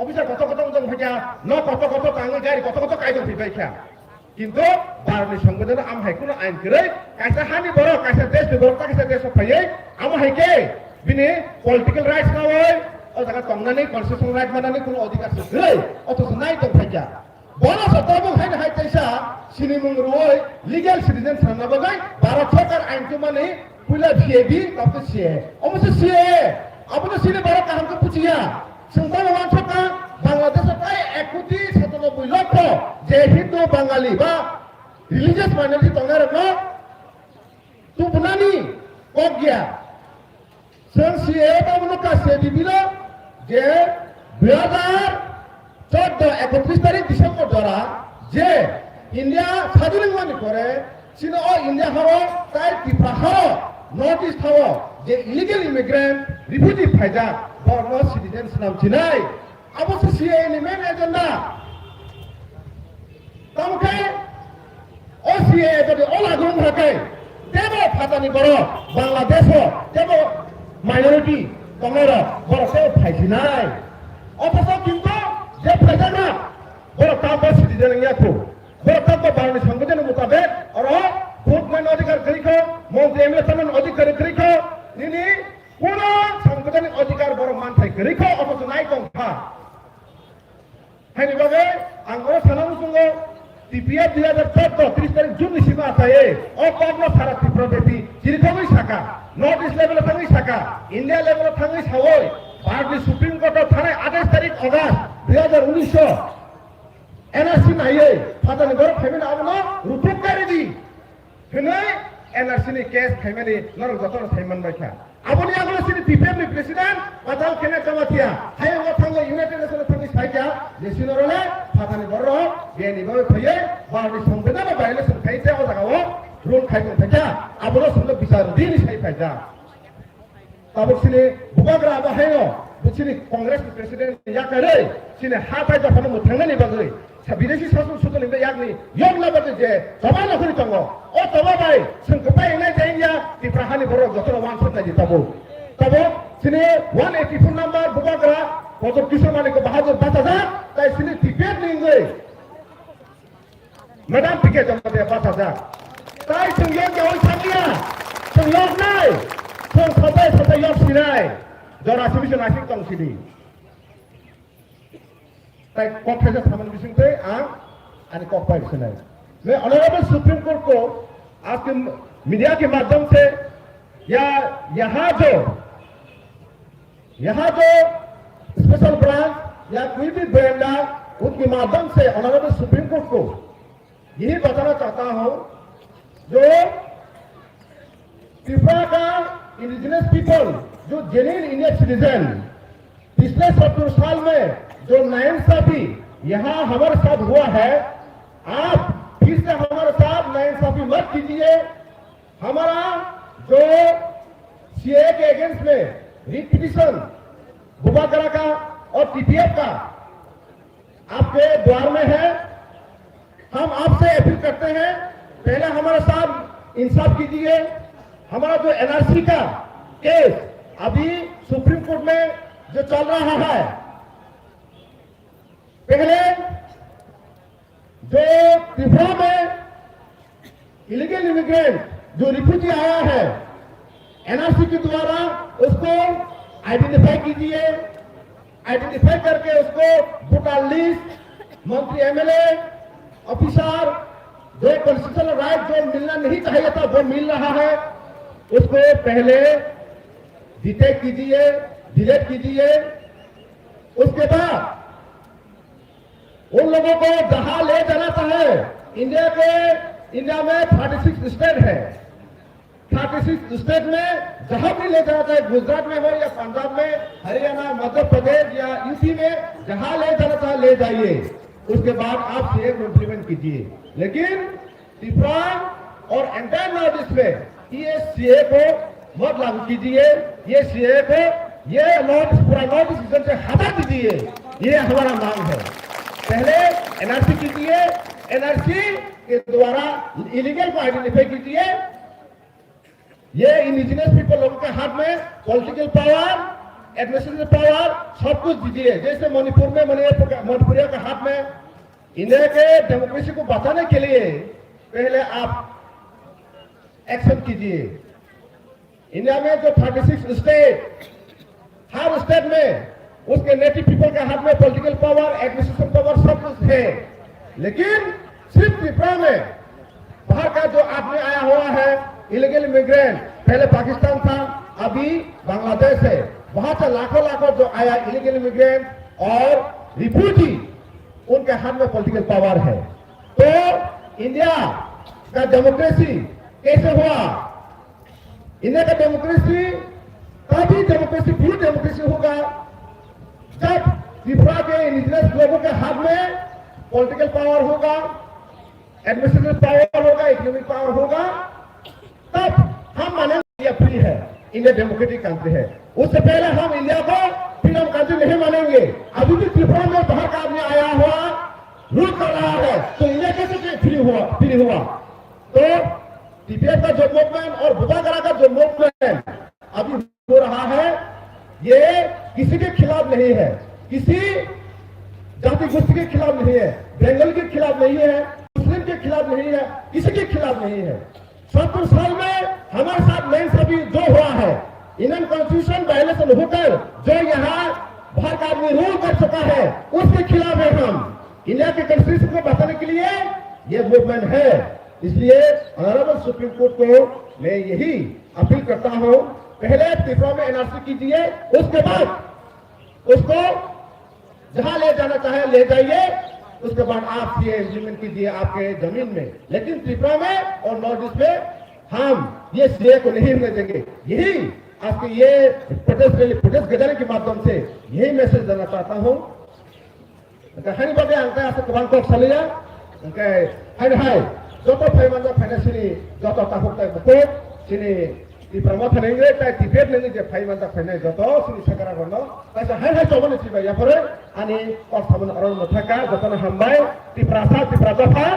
Officer kotor kotor wng tong phaikha, nok kotor kotor tangwi gari kotor kotor kai tong phaibaikha. Kintu Bharatni Songbidan amo hai kunu ain kwrwi, kaisa hani borok, kaisa desh ni borok, kaisa desh o phaiwi, amo hai khe bini political rights nawi, o jaga tongnani constitutional right manani kunu odhikar se kwrwi, othocho nai tong phaikha. Bono se tabuk haino hai kaisa sinimung rwui legal citizen sanna bagwi Bharat Sarkar ain tubumani puila V A B, tabuk C A A. Omo se C A A, abono sini Bharat kaham khe bujiya. Chwng tamo wansukha Bangladesh o tai ek koti satanoboi lokho je Hindu, Bangali ba religious minority tongnairokno tubunani kok ya. Chwng C A A tabukno ka C A A B Bill o je dui hazar chordo ekotris tarik December jora je India sadin wngmani pore chini o India hao tai Tripura hao North East hao je illegal immigrant refugee phaijak borokno citizen swnam chinai. Abo se C A A ni main agenda. Tamo khe o C A A jodi o lagu wngkha khe, tebo phatani borok, Bangladesh o tebo minority tongnai rok, borok tebo phaisinai. Othocho kintu je phaijakna, borok tambo citizen wngya kho. Borok tambo Bharatni Songbidan ni mutabek oro vote nani odhikar kwrwi kho, montri M L A tangmani odhikar kwrwi kho, nini kuno sangbidhanik odhikar borok manthai kwrwi kho, othocho nai tong kha. Haini bagwi ang oro sana muchungo T P F dui hazar chordo tris tarik June ni simi achaiwi o kokno sara Tripura bepi chirikhogwi saka, North East level o thangwi saka, India level o thangwi sawi Bharatni Supreme Court o thanai atais tarik August dui hazar unis o N R C naiwi phatani borok phaimani abono rutuk kari di. Hwnwi N R C ni case khaimani norok jotono sai manbaikha. Aboni yagulo chini T P F ni president Pajal Khenek Jamatia, hayung o thango United Nations o thangwi saikha je chini role phatani borok bini bagwi phaiwi Bharatni Songbidan o violation khai tei o jaga o rule khai tong phaikha. Abono chwngno bichar dini sai phaikha. Tabuk chini bubagra abo haino, bo chini Congress ni president ni yakarwi chini ha tai dophano mwthangnani bagwi sa-, bideshi sasok sudani yakni yokna bagwi je choba nokhorwi tongo. O choba bai chwng kwplai wngnai je India Tripura hani borok jotono wansuk nai di tabuk. Tabuk chini one eighty four number bubagra Pradyot Kishore Manik Bahadur bachajak, tai chini T P F ni wngwi Madam P K Jamatia bachajak. Tai chwng yok yaui thangya. Chwng yok nai. Chwng sabai sabai yok sinai. Jora simi se nasing tong sini. Tai kok thaisa samani bising tei ang ani kok pai sinai. मैं Honorable Supreme Court को आज के मीडिया के माध्यम से या यहाँ जो यहाँ जो स्पेशल ब्रांच या कोई भी ब्रांड है, उनके माध्यम से ऑनरेबल सुप्रीम कोर्ट को यही बताना चाहता हूँ, जो त्रिपुरा का इंडिजिनस पीपल, जो जेन्युइन इंडियन सिटीजन, पिछले सत्तर साल में जो नाइंसाफी यहाँ हमारे साथ हुआ है, आप फिर से हमारे साथ नाइंसाफी मत कीजिए। हमारा जो सीएए के अगेंस्ट में रिट पिटिशन बुबागरा का और टीपीएफ का आपके द्वार में है। हम आपसे अपील करते हैं, पहले हमारे साथ इंसाफ कीजिए। हमारा जो एनआरसी का केस अभी सुप्रीम कोर्ट में जो चल रहा है, पहले जो त्रिपुरा में इलीगल इमिग्रेंट जो रिफ्यूजी आया है, एनआरसी के द्वारा उसको आइडेंटिफाई कीजिए। आइडेंटिफाई करके उसको वोटर लिस्ट, मंत्री, एमएलए, ऑफिसर, जो कॉन्स्टिट्यूशनल राइट जो मिलना नहीं चाहिए था, वो मिल रहा है, उसको पहले डिटेक्ट कीजिए, डिलीट कीजिए। उसके बाद उन लोगों को जहां ले जाना चाहे, इंडिया के, इंडिया में थर्टी सिक्स स्टेट है, थर्टी सिक्स स्टेट में जहां भी ले जाना चाहे, गुजरात में हो या पंजाब में, हरियाणा, मध्य प्रदेश या यूपी में, जहां ले जाना चाहे, ले जाइए। उसके बाद आप सीएए को इम्प्लीमेंट कीजिए। लेकिन त्रिपुरा और एंटायर नॉर्थ ईस्ट में ये सीएए को मत लागू कीजिए, ये सीएए को, ये नॉर्थ, पूरा नॉर्थ ईस्ट रीजन से हटा दीजिए, ये हमारा मांग है। पहले एनआरसी कीजिए, एनआरसी के द्वारा इलीगल को आइडेंटिफाई कीजिए। ये इंडिजिनस पीपल लोगों के हाथ में पॉलिटिकल पावर, एडमिनिस्ट्रेटिव पावर सब कुछ दीजिए। जैसे मणिपुर में मणिपुर का, मणिपुरियों का हाथ में। इंडिया के डेमोक्रेसी को बचाने के लिए पहले आप एक्शन कीजिए। इंडिया में जो थर्टी सिक्स स्टेट, हर स्टेट में उसके नेटिव पीपल के हाथ में पॉलिटिकल पावर, एडमिनिस्ट्रेशन पावर सब कुछ है, लेकिन सिर्फ त्रिपुरा में बाहर का जो आदमी आया हुआ है, इलीगल इमिग्रेंट, पहले पाकिस्तान था, अभी बांग्लादेश है, वहां से लाखों लाखों जो आया इलीगल इमिग्रेंट और रिफ्यूजी, उनके हाथ में पॉलिटिकल पावर है। तो इंडिया का डेमोक्रेसी कैसे हुआ? इंडिया का डेमोक्रेसी तभी डेमोक्रेसी, प्योर डेमोक्रेसी होगा जब त्रिपुरा के इंडिजिनस लोगों के हाथ में पॉलिटिकल पावर होगा, एडमिनिस्ट्रेटिव पावर होगा, इकोनॉमिक पावर होगा, तब हम मानेंगे इंडिया फ्री है, इंडिया डेमोक्रेटिक कंट्री है। उससे पहले हम इंडिया को फ्रीडम कंट्री नहीं मानेंगे। अभी भी त्रिपुरा में बाहर का आदमी आया हुआ रूल कर रहा है, तो इंडिया कैसे फ्री हुआ, फ्री हुआ? तो टीपीएफ का जो मूवमेंट और बुबागरा का जो मूवमेंट अभी हो रहा है, ये किसी के खिलाफ नहीं है, किसी जाति गोष्ठी के खिलाफ नहीं है, बंगाल के खिलाफ नहीं है, मुस्लिम के खिलाफ नहीं है, किसी के खिलाफ नहीं है। सत्तर साल में हमारे साथ नाइंसाफी जो हुआ है, इंडियन कॉन्स्टिट्यूशन वायलेशन होकर जो यहाँ भारत का आदमी रूल कर चुका है, उसके खिलाफ है हम। इंडिया के कॉन्स्टिट्यूशन को बचाने के लिए ये मूवमेंट है। इसलिए ऑनरेबल सुप्रीम कोर्ट को मैं यही अपील करता हूँ, पहले त्रिपुरा में एनआरसी कीजिए, उसके बाद उसको जहाँ ले जाना चाहे ले जाइए, उसके बाद आप सीए इम्प्लीमेंट कीजिए आपके जमीन में, लेकिन त्रिपुरा में और नॉर्थ ईस्ट में हम ये सीए को नहीं होने देंगे। यही आज के ये प्रोटेस्ट रैली, प्रोटेस्ट गैदरिंग के माध्यम से यही मैसेज देना चाहता हूँ। Hwnkhe haini bagwi ang tei aswk kwbang kok saliya. Hwnkhe haino hai joto phaimanjak phainai chini joto takhuk tei bukhuk, chini Tipra Motha ni wngwi tei Tibet ni wngwi je phaimanjak phainai joto chini sakara rokno kaisa hai hai chobani chibai yapharwi ani kok samani oro no thaka jotono hambai. Tiprasa, Tipra dopha.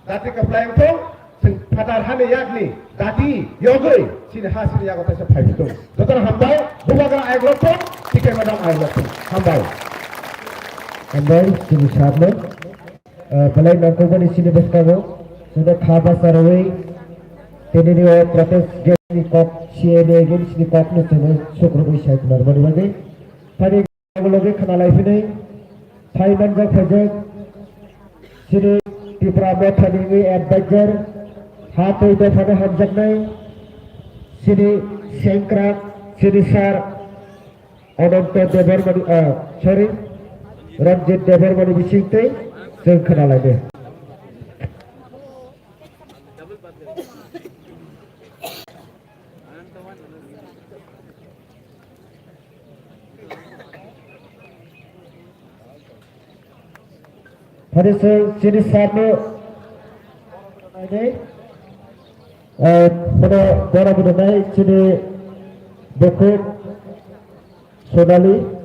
Dati kwplai wngthung, chwng phatar hani yakni dati yogwi chini ha chini yago teisa phaiphitong. Jotono hambai, Bubagra ayuk lokthung, T K madam ayuk lokthung. Hambai. Hambai, chini sarno. Ah, belai nangkukmani chini bwskango. Joto kha basa rwui, tini ni o protest gate ni kok, C A A ni against ni kok no chwngno sukrubui sai khwna rwmani bagwi. Thani Logi khna lai phini phai manjak phaijak chini Tipra Motha ni wngwi advisor ha twi dophano hamjaknai chini sengkrak chini sir Ananto Debbarmani, ah, sorry, Ranjit Debbarmani bisingtwi chwng khna lai de. Phari se chini sarno, eh, bono bora bono nai chini bukhuk Sonali.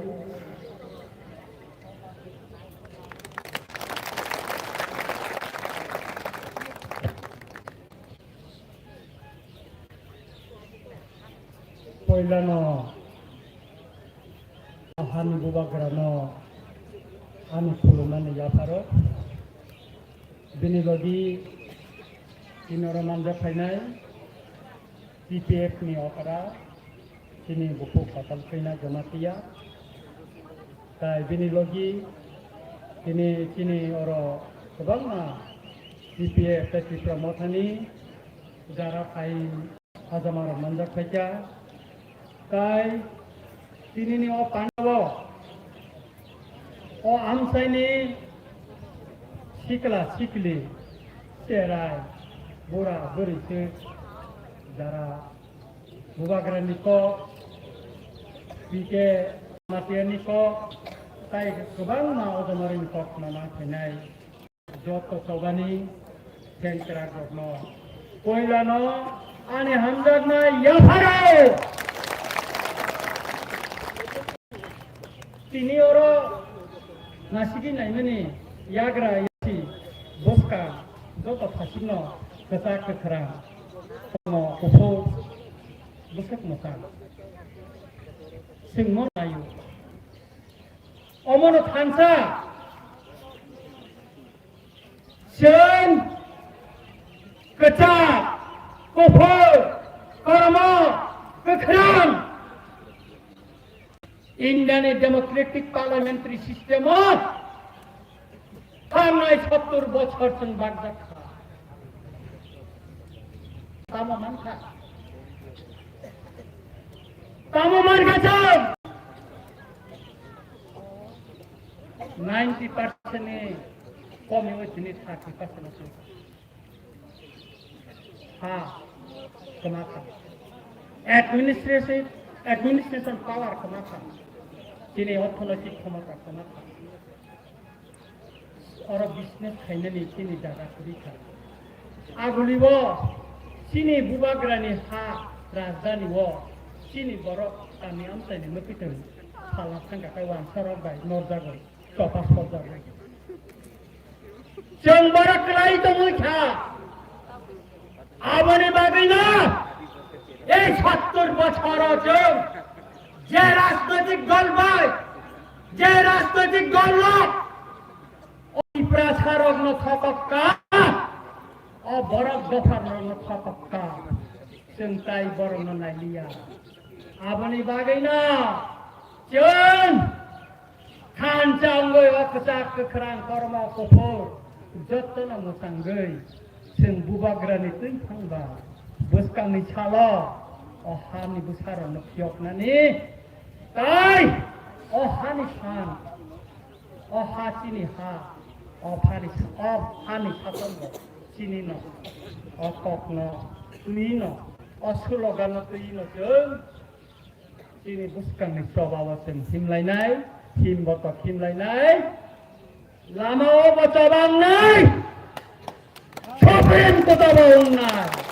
Poilano hani bubagrano ani khulumani yapharo. Bini logi tini oro manjak phainai T P F ni okra chini bukhuk kotor khaina Jamatia. Tai bini logi tini chini oro kwbangma T P F tei Tipra Mothani jara phai hajama rok manjak phaikha. Tai tinini o pandao o amchaini sikla sikli cherai bura bwrwi se jara Bubagrani kok, P K Matiani kok, tai kwbangma ojomarwini kok khna phainai joto chobani sengkrakrokno poilano ani hamjaknai yapharo. Tini oro nasigwi naimani yagra yasi bwskang joto thasikno kwchak kwkhrang tongmo kuphur bwswk mwchang. Chwngno naio. Omono thansa chwng kwchak, kuphur, kormo, kwkhwrang Indiani democratic parliamentary system o thangnai sottor bochor chwng bakjak kha. Tamo mankha? Tamo mankha chwng? Ninety percent ni komi o chini thirty percent o chwng ha kwma kha. Administration, administration power kwma kha. Chini orthonoitik khomota kwma kha. Oro business khainani chini jaga kwrwi kha. Aguli o chini bubagrani ha rajdhani o chini borok kami amchaini mwkhwtwng phala thangkha khe wansarok bai norjagwi chopa sojagwi. Chwng borok kwlai tongwi kha. Aboni bagwino ei sottor bochoro chwng je rajnoitik dol bai, je rajnoitik dol rok o Tiprasa rokno thokok kha, o borok dopha rokno thokok kha, chwng tai borokno nailiya. Aboni bagwino chwng thansa wngwi o kwchak kwkhrang kormo kuphur jotono mwchangwi chwng bubagrani twiphang ba bwskangni salo o hani bwsarokno phiyoknani tai o hani phan, o ha chini ha, o phani, o hani satongo chinino, o kokno twino, o sloganno twino chwng chini bwskangni choba o chwng himlainai, himbotok himlainai, lama o bo choba wngnai, Supreme Court o bo wngnai.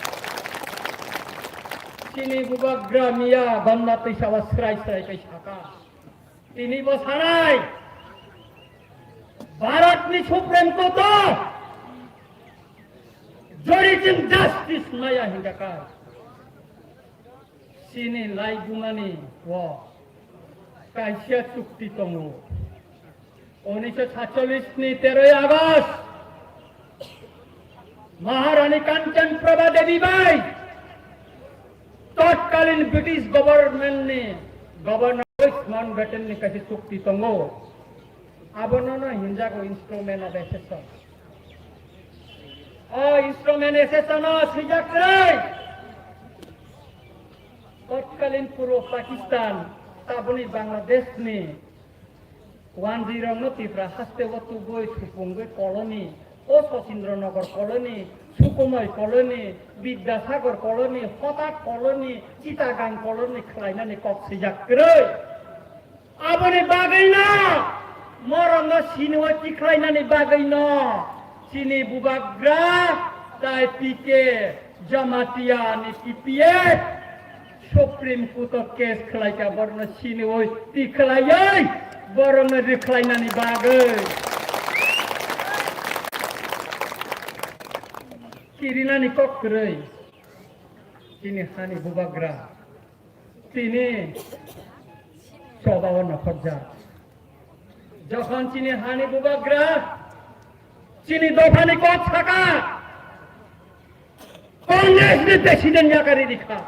Chini bubagra miya ganda twisa o srai srai kai saka. Tini bo sanai, Bharatni Supreme Court o jodi chwng justice maya hinjaka. Chini laibumani o kaisa chukti tongo. Unisho satchallis ni teroi August Maharani Kanchan Prabha Devi bai totkalin British government ni governor Mountbatten ni kaisa chukti tongo. Abono no hinjago instrument of accession. O instrument accession o swijak kwrwi totkalin puro Pakistan taboni Bangladesh ni wanjwi rokno Tipra haste o tubui supungwi colony, o Sachindra Nagar colony, Sukumoi colony, Bidyasagar colony, Hotak colony, Chittagong colony khwlainani kok swijak kwrwi. Aboni bagwino, morokno sini o tikhlainani bagwino, chini bubagra tai P K Jamatia ni T P F Supreme Court o case khwlaikha borokno sini o tikhlaiwi borokno rikhlainani bagwi. Kirinani kok kwrwi chini hani bubagra. Tini choba o nokhorjak. Jokhon chini hani bubagra, chini dophani kok saka, Congress ni president yakari rikha.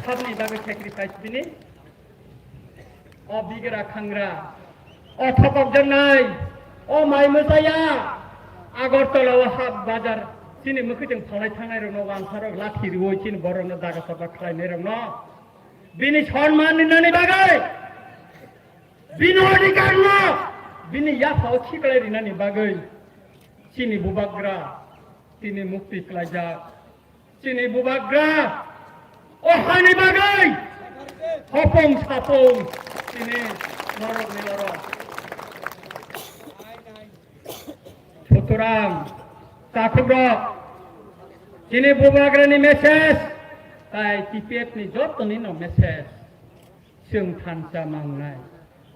Sabni bagwi sacrifice bini. O bigra khangra, o thokok jangnai, o mai mwchaya, Agartala o hap bazar, chini mwkhwtwng phalai thangnai rokno wansarok lathi rwui chini borokno daga saba khlainai rokno bini sonman rinani bagwi, bini odhikar no bini yapha o khiklai rinani bagwi chini bubagra tini mukti klaijak. Chini bubagra o hani bagwi hopong sapong chini norok ni norok. Sutorang takhukrok chini bubagra ni message tai T P F ni joto ni no message. Chwng thansa mangnai.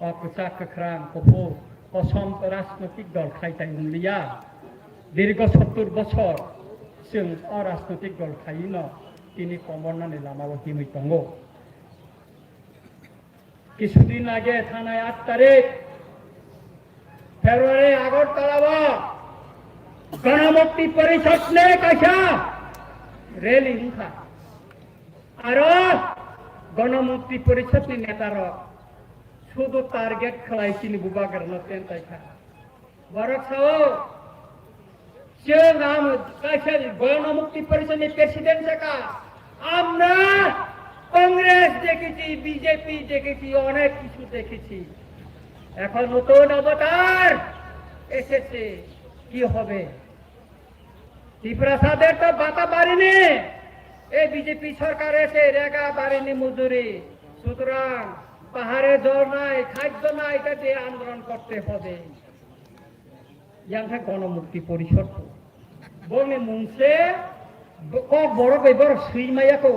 O kwchak kwkhrang kuphur kosom rajnotik dol khai tai wngliya. Dirgo sottor bochor chwng o rajnotik dol khaiwi no tini komornani lamao himwi tongo. Kisudin age thanai aat tarik February Agartala o Ganamukti Porishad ni kaisa rally wngkha. Aro Ganamukti Porishad ni neta rok sudu target khlai chini bubagrano tentai kha. Borok sao, chwng ang kaisa Ganamukti Porishad ni president saka, আমরা কংগ্রেস দেখেছি, বিজেপি দেখেছি, অনেক কিছু দেখেছি। এখন নতুন অবতার এসেছে, কি হবে? ত্রিপুরাসাদের তো ভাতা বাড়েনি, এই বিজেপি সরকার এসে রেগা বাড়েনি মজুরি। সুতরাং পাহাড়ে জল নাই, খাদ্য নাই, এটা দিয়ে আন্দোলন করতে হবে। Yang khe Ganamukti Porishad. Bongni mung se, kok borok bai borok swi maya ko.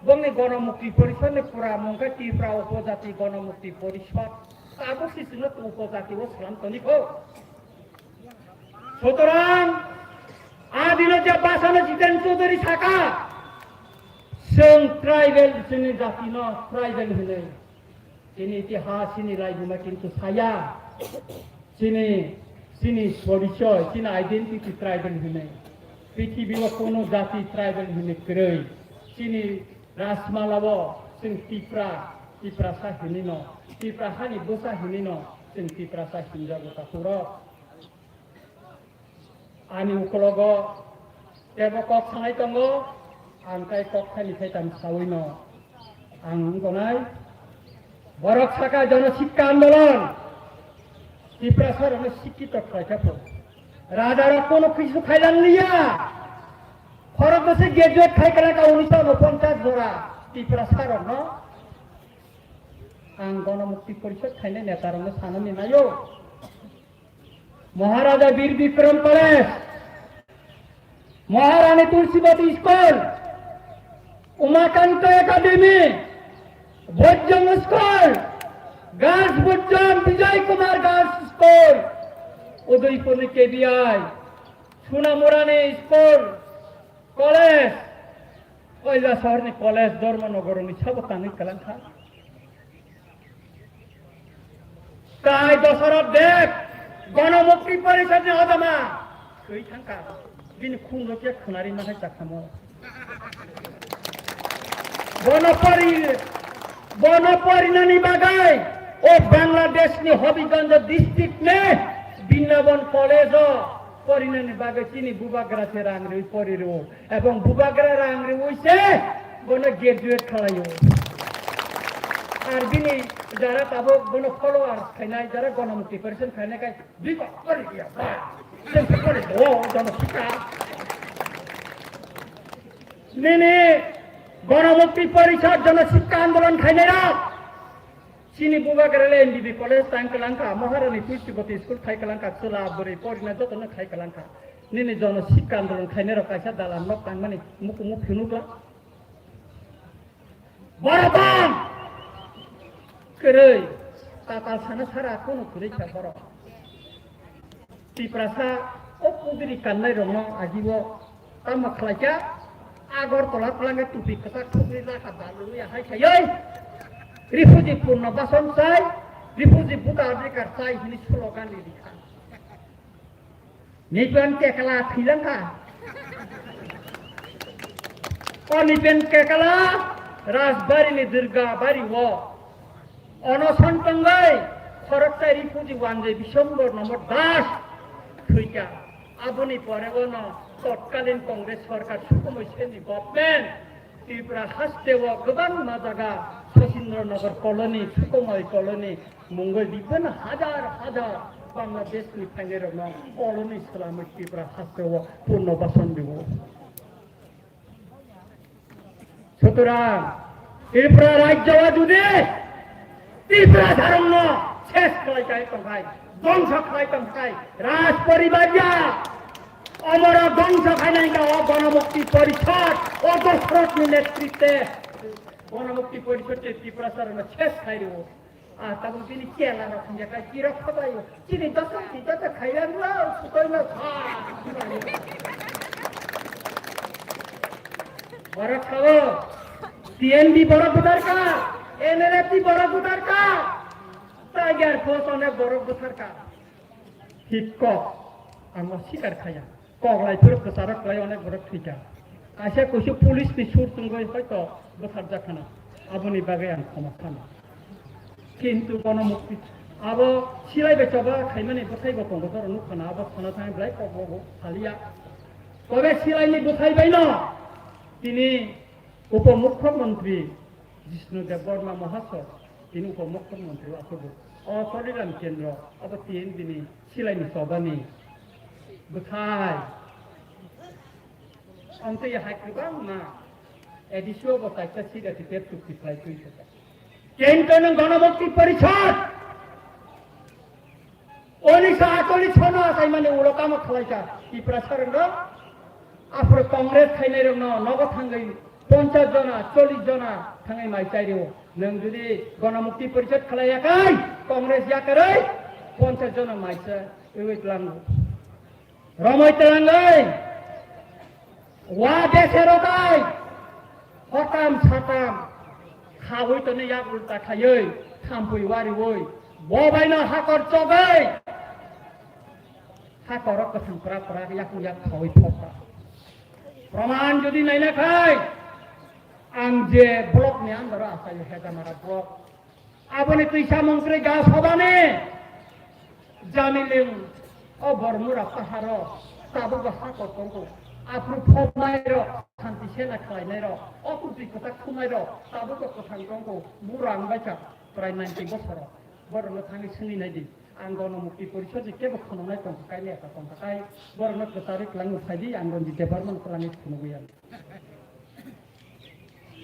Bongni Ganamukti Porishad ni pura mung khe Tripura Upojati Ganamukti Porishad. Tabuk si sino upojati o slam toni ko. Sutorang, adino je basano Jiten Chaudhary saka, chwng tribal chini jati no tribal hinwi. Chini itihas, chini laibuma kintu saya. Chini, chini porichoy, chini identity tribal hinwi. Prithibi o kono jati tribal hinwi kwrwi. Chini Rajmala o chwng Tipra, Tiprasa hinwi no, Tipra hani bwsa hinwi no chwng Tiprasa hinjago takhurok. Ani ukologo tebo kok sanai tongo, ang tai kok thani thaitam sawi no ang wngkonai. Borok saka jono sikka andolon, Tiprasa rokno sikkito khlai kha pho. Raja rok kono kisu khailan liya. Khorok bwse graduate khai kala ka unisho unoponchas jora Tiprasa rokno ang Ganamukti Porishad khainai neta rokno sanani nayo. Maharaja Bir Bikram College, Maharani Tulsibati School, Umakanta Academy, Bojjong School, Girls Bojjong, Bijoy Kumar Girls School, Udaipurni K B I, Sunamurani School, College, Kailasahar ni college, Dharmanagar ni sabo tangwi kalang kha. Tai Dasarath Deb, Ganamukti Porishad ni hodama, thwi thangkha. Bini khung rok ya khwnari ma hai chakhamo. Bono pori, bono porinani bagai, o Bangladesh ni Hobiganja district ni Brindaban College o porinani bagai chini bubagra se rang rwi pori rwo. Ebong bubagra rang rwi se bono graduate khlaio. Ar bini jara tabuk bono follower khainai, jara Ganamukti Porishad khainai kai biko pori ya ba. Sen pori do jono sikka. Nini Ganamukti Porishad jono sikka andolon khainai rok. Chini bubagra le M B B college tang kalang kha, Maharani Tulsibati school khai kalang kha, chwla bwrwi porina jotono khai kalang kha. Nini jono sikka andolon khainai rok kaisa dalan nok tangmani mukumu phunukla. Borok bang kwrwi tatal sana sara kono kwrwi kha borok. Tiprasa o pudri kannai rokno ajibo tamo khlaikha, Agartala twlangwi tupi kwchak thukri lakha dalwi hai khaiwi refugee purno bason chai, refugee buta adhikar chai hini slogan rikha. Nipen kekla thilangkha. O nipen kekla Rajbari ni Durga bari o. Onoson tongwi khoroksa refugee wanjwi Biswambor Nomor Das thwikha. Aboni pore bono totkalin Congress sorkar Sukumoi Sen ni government Tripura haste o kwbangma jaga Sachindra Nagar colony, Sukumoi colony mungwi bibhinno hajar hajar Bangladesh ni phainai rokno colony swlamwi Tripura haste o purno bason rwo. Sutorang, Tripura rajyo o jodi Tripura sarongno ses khlai kai tongkhai, dongso khlai tongkhai, raj poribar ya, omoro dongso khainai ka o Ganamukti Porishad, o Dasarath ni netritwe Ganamukti Porishad se Tripura sarongno ses khai rwo. Ah, tabuk bini chela rok hwnjak kha, chirok khabai, chini dosa, chini dosa khaiya nula, sutoi no kha. Borok sao, T N B borok bwtharkha, N L F T borok bwtharkha, Tiger Force onek borok bwtharkha. Hip kok, ang o sikar khaya. Kok lai phuru kwcharok kwlai onek borok thwikha. Kaisa kuisu police ni sur tungwi hoito bwtharjak khana. Aboni bagwi ang khoma khana. Kintu bono mukti abo silai bai choba khaimani bwthai bo tongo, borok nukha na abo sana thang belai kok bo saliya. Tobe silai ni bwthai bai no tini Upomukhyamantri Jishnu Debbarma Mahasaya, tini Upomukhyamantri aswk o Chariram Kendro abo T N B ni silai ni choba ni bwthai. Ang twi hai kwbangma A D C o bo kaisa sida tiket chukti khlai twi se. Kintu nwng Ganamukti Porishad unisho acholis sono achaimani ulo kamo khlaika Tiprasa rwng rok. Aphuru Congress khainai rokno nogo thangwi ponchas jona, chollis jona thangwi mai chai rwo. Nwng jodi Ganamukti Porishad khlai yakai, Congress yakarwi ponchas jona mai cha rwi tlango. Romoi twlangwi, wa bese rotai, hotam satam, khawi toni yak ulta khaywi, thampui wariwi, bo baino hakor chogwi, hakoro kwthang pra pra, yakung yak khawi phokta. Proman jodi naina khai, ang je block ni under o achaio, Hejamara block. Aboni twisa mung kwrwi ga sobani. Jamiling o Bormura paharo tabukbo hakor tongkho. Aphuru phobnairok, santi sena khlainairok, o kwtwi kwtak thumairok tabukbo kwthang tongkho. Burang baikha prai ninety bosoro. Borokno thangwi swngwi naidi. Ang Ganamukti Porishad ni kebo khonongnai tongkha, kaile eka tongkha, tai borokno kwcharwi twlangwi phaidi, ang Ranjit Debbarma no twlangwi phunugwi ang.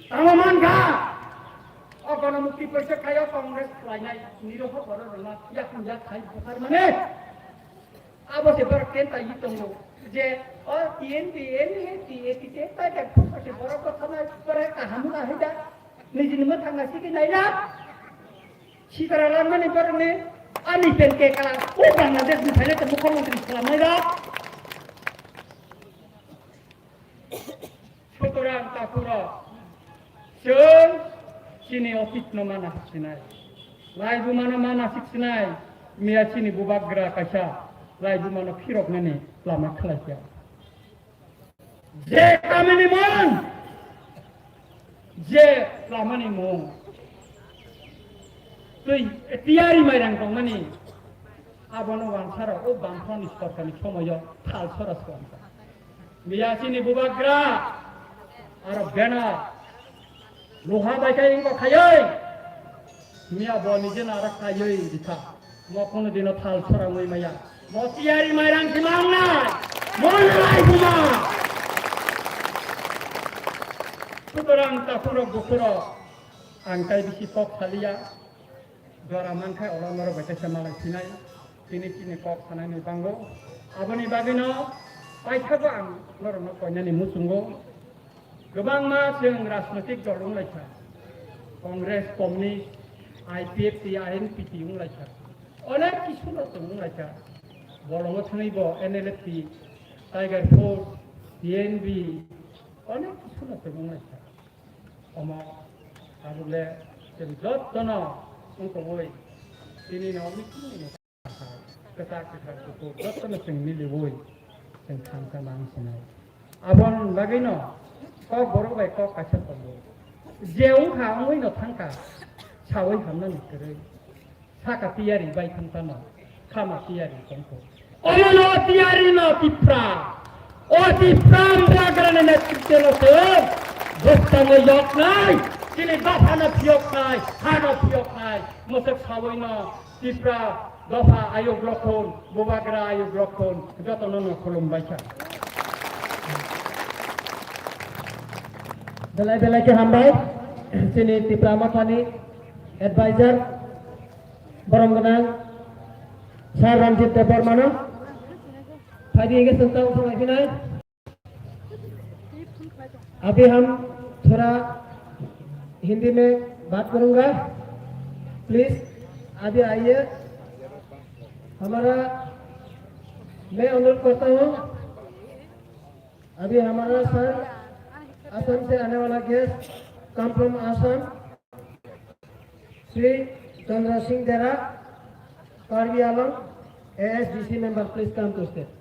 Tamo mankha, o Ganamukti Porishad khaio Congress khlainai, niroho borok rwna yakung yak khai buthar mane. Abo se borok ten tai tongo je o T N B, N L F, T A P te tai tak phuk se borok ko thana pore kaham na hida. Nijini mwthang na sigi naila. Sitara langmani borokni ani pen ke kala o Bangladesh ni phaile to mukhyamantri khlainai rok. Sutorang takhurok, chwng chini office no mana siksinai, laibuma no mana siksinai, miya chini bubagra kaisa laibuma no phiroknani lama khlaikha. Je kamini mung, je lamani mung, twi tiyari mairang tongmani, abono wansaro o bangphani sorkarni somoyo thal sora swkang. Miya chini bubagra aro bena loha bai kai wngkha khayoi. Miya bo nije nara khayoi rikha. Mo kono dino thal sora wngwi maya. Mo tiyari mairang si mangnai. Mo lai buma. Sutorang takhurok bukhurok. Ang kai bisi kok saliya. Jora mankhai olo norok bai kaisa malai sinai. Tini chini kok sanai ni bango. Aboni bagwi no paithago ang norok no koinani muchungo. Kwbangma chwng rajnotik dol wnglaikha, Congress, Communist, I P F T, I N P T wnglaikha, onek kisu no chwng wnglaikha. Bolongo thangwi bo N L F T, Tiger Force, T N B, onek kisu no chwng wnglaikha. Omo abole chwng jottono wngkogwi tini no meeting ni kwchak kwchak kuphur jotono chwng miliwi chwng thangkha mang sinai. Aboni bagwino kok borok bai kok kaisa tongo. Je wngkha wngwino thangkha sawi hamnani kwrwi. Saka tiyari bai thangkha no khama tiyari tongkho. Omono tiyari no Tipra. O Tipra Bubagrani netritwno se bwskango yoknai, chini dophano phiyoknai, hano phiyoknai. Mwswk sawino Tipra dopha ayuk rokhon, Bubagra ayuk rokhon, jotono no khulumbaikha. Belai belai khe hambai, chini Tipra Mothani advisor, borom gwnang Sir Ranjit Debbarmano. Phaidi hingke chwng tamo thanglaiphinai. अभी हम थोड़ा हिंदी में बात करूंगा, प्लीज अभी आइए। हमारा, मैं अनुरोध करता हूँ, अभी हमारा sir Assam se aane wala guest, come from Assam, Shri Chandra Singh Dera, Karbi Anglong, A S D C member, please come to stage.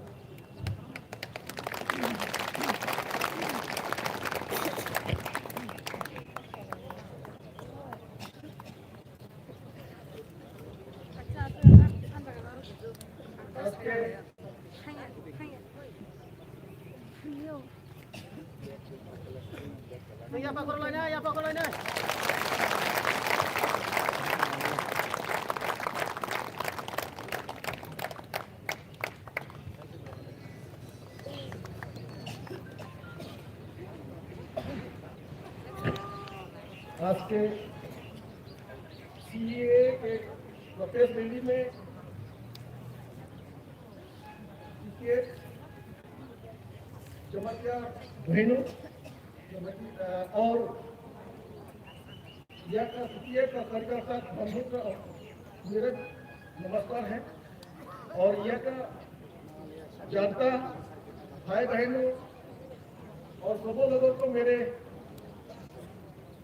আজকে सीएए के प्रोटेस्ट रैली में सीएए जमातिया बहनों, जमाती, अ, और यह का, सीएए का कार्यकर्ता बंधु का मेरा नमस्कार है। और यह का जनता, भाई बहनों और सब लोगों को मेरे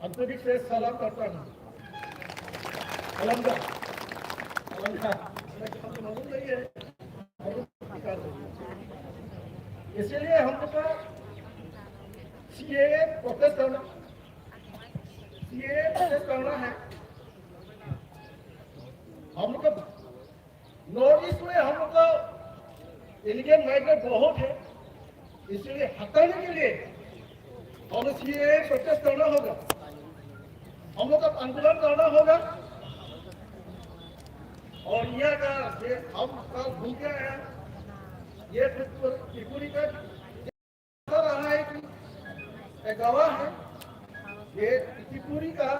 आंतरिक से सलाम करता हूँ। अलंगा, अलंगा, मैं तो मालूम नहीं है। इसीलिए हम लोग का सीएए प्रोटेस्ट करना, सीएए प्रोटेस्ट करना है। हम लोग का नॉर्थ ईस्ट में हम लोग का इलीगल माइग्रेंट बहुत है, इसलिए हटाने के लिए हम लोग सीएए प्रोटेस्ट करना होगा, हम लोग का आंदोलन करना होगा। और यह का ये हम कल भूल गया है, ये त्रिपुरी का रहा है कि एक गवाह है, ये त्रिपुरी का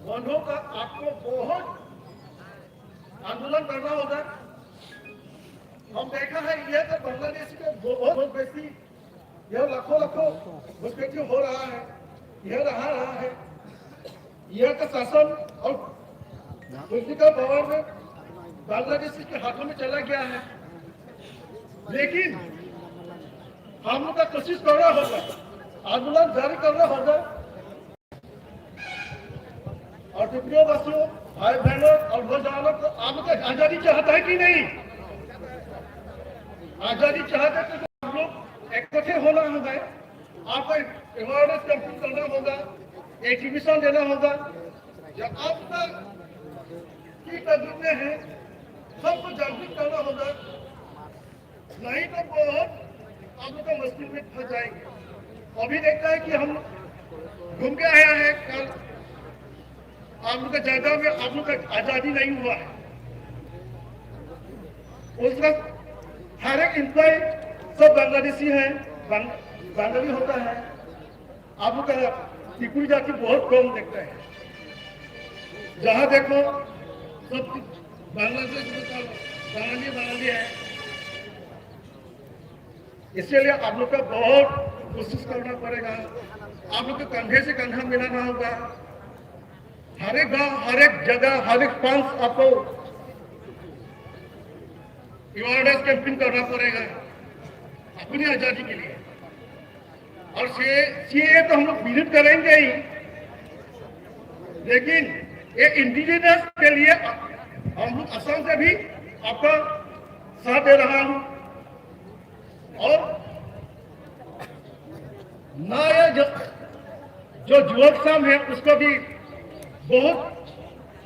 बंधुओं का आपको बहुत आंदोलन करना होगा। हम देखा है, ये तो बांग्लादेश के बहुत, बहुत बेसी, यह लाखों लाखों घुसपैठी हो रहा है, यह रहा, रहा है। यहाँ का शासन और पॉलिटिकल पावर में बांग्लादेश के हाथों में चला गया है, लेकिन हम लोग का कोशिश करना होगा, आंदोलन जारी करना होगा। और त्रिपुरा वासियों, भाई बहनों और नौजवानों को, आप लोग आजादी चाहता है कि नहीं? आजादी चाहते तो हम लोग इकट्ठे होना होगा, आपको अवेयरनेस कैंपेन करना होगा, एग्जीबिशन देना होगा। जब आप तक की तकलीफें हैं, सबको जागरूक करना होगा, नहीं तो बहुत आप लोग का मुश्किल में फंस जाएंगे। अभी देखता है कि हम घूम के आया है, कल आप लोग का जगह में आप लोग का आजादी नहीं हुआ है। उस वक्त हर एक एम्प्लॉय सब बांग्लादेशी है, बांग-, बंगाली होता है। आप लोग का त्रिपुरी जाति बहुत कम देखता है। जहाँ देखो सब बांग्लादेश में तो बंगाली, बंगाली है। इसके लिए आप लोग का बहुत कोशिश करना पड़ेगा, आप लोग को कंधे से कंधा मिलाना होगा। हर एक गांव, हर एक जगह, हर एक पंच आपको अवेयरनेस कैंपेन करना पड़ेगा अपनी आजादी के लिए। और सीएए तो हम लोग विरोध करेंगे ही, लेकिन ये इंडिजिनस के लिए हम लोग असम से भी आपका साथ दे रहा हूँ। और नया जो, जो युवक संघ है, उसको भी बहुत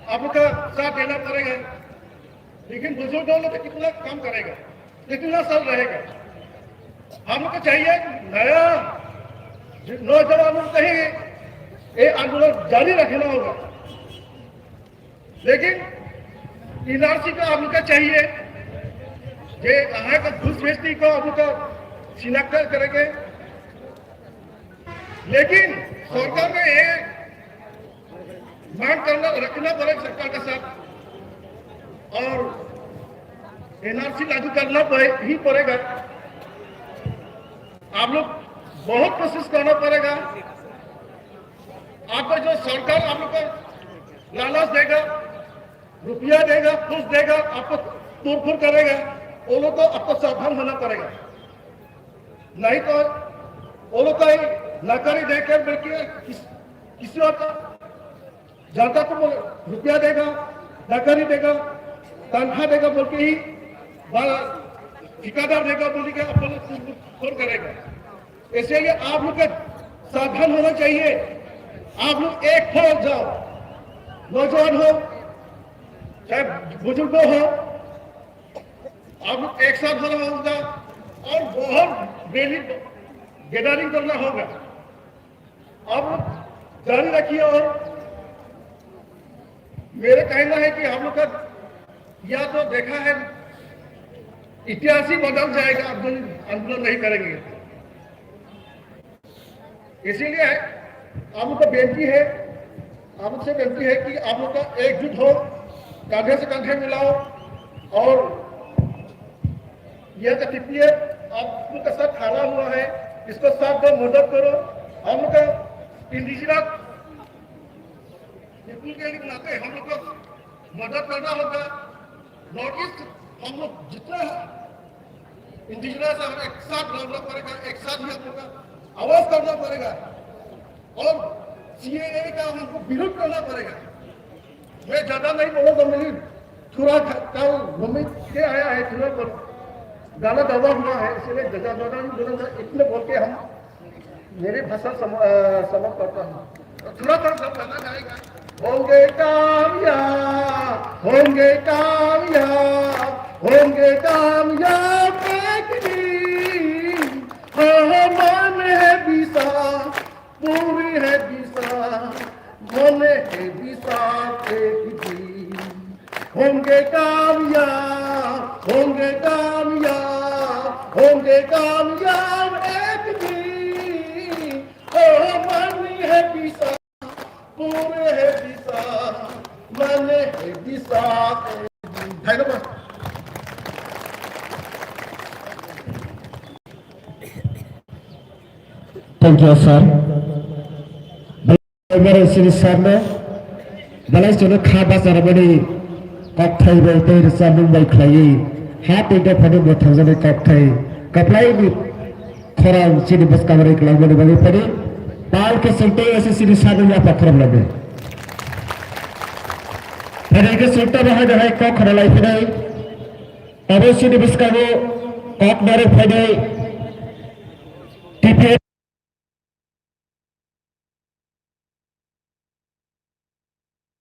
आपका साथ देना पड़ेगा। लेकिन बुजुर्ग लोग तो कितना काम करेगा, कितना साल रहेगा? हमको चाहिए नया नौजवानों को ही ये आंदोलन जारी रखना होगा। लेकिन एनआरसी का हमको चाहिए, ये यहाँ का घुस बेचने को हमको शिनाख्त करेंगे। लेकिन सरकार में ये मांग करना, रखना पड़ेगा सरकार के साथ, और एनआरसी लागू करना पड़े, ही पड़ेगा। आप लोग बहुत कोशिश करना पड़ेगा। आपको जो सरकार आप लोग को लालच देगा, रुपया देगा, कुछ देगा, आपको तोड़फोड़ करेगा, वो लोग को आपको सावधान होना पड़ेगा। नहीं तो वो लोग का ही नौकरी देकर बल्कि किस, किसी और का जनता को बोल, रुपया देगा, नौकरी देगा, तनख्वाह देगा बोल के ही बा-, ठेकेदार देगा बोल के अपन फोन करेगा। इसलिए आप लोग का सावधान होना चाहिए। आप लोग एक हो जाओ, नौजवान हो चाहे बुजुर्ग हो, आप लोग एक साथ होना होगा और बहुत रैली गैदरिंग करना होगा। आप लोग जारी रखिए और मेरा कहना है कि हम लोग का या तो देखा है, इतिहास ही बदल जाएगा, आंदोलन, आंदोलन नहीं करेंगे। इसीलिए आप लोग का बेनती है, आप लोग से बेनती है कि आप लोग का एकजुट हो, कंधे से कंधे मिलाओ और यह जो टीपीएफ आप लोग का साथ खड़ा हुआ है, इसको साथ दो, मदद करो। हम लोग का इंडिजिनस पीपल के नाते हम लोग को मदद करना होगा। नॉर्थ ईस्ट हम लोग जितना इंडिजिनस है, हम एक साथ लड़ना पड़ेगा, एक साथ ही हम लोग का आवाज करना पड़ेगा और सीएए का हमको विरोध करना पड़ेगा। मैं ज्यादा नहीं बोलूंगा, मेरी थोड़ा सा कल घूम के आया है, थोड़ा बहुत गाना दबा हुआ है, इसलिए ज्यादा ज्यादा नहीं बोलूंगा। इतने बोल के हम मेरी भाषा सम-, अ, समाप्त करता हूँ। थोड़ा सा सब गाना गाएगा। होंगे कामयाब, होंगे कामयाब, होंगे कामयाब एक दिन। हाँ, हाँ, मन है विशाल, पूरी है दिशा, मन है विशाल एक दिन। होंगे कामयाब, होंगे कामयाब, होंगे कामयाब एक दिन। ओ मन है विशाल, पूरे है दिशा, मन है विशाल एक दिन। धन्यवाद। Thank you, sir. Emergency sir no belai chwngno kha bacharmani kokthai bai tei rwchapmung bai khlaiwi ha tei dophani mwthangjaknai kokthai kwplaini khorang chini bwskang bai kwlangmani bagwi phani pal kwchwng tei S S C ni sir no yapha khorang labi. Phani khe chwng tamo hai hai kok khorang lai phinai. Abo chini bwskango kok narwk phainai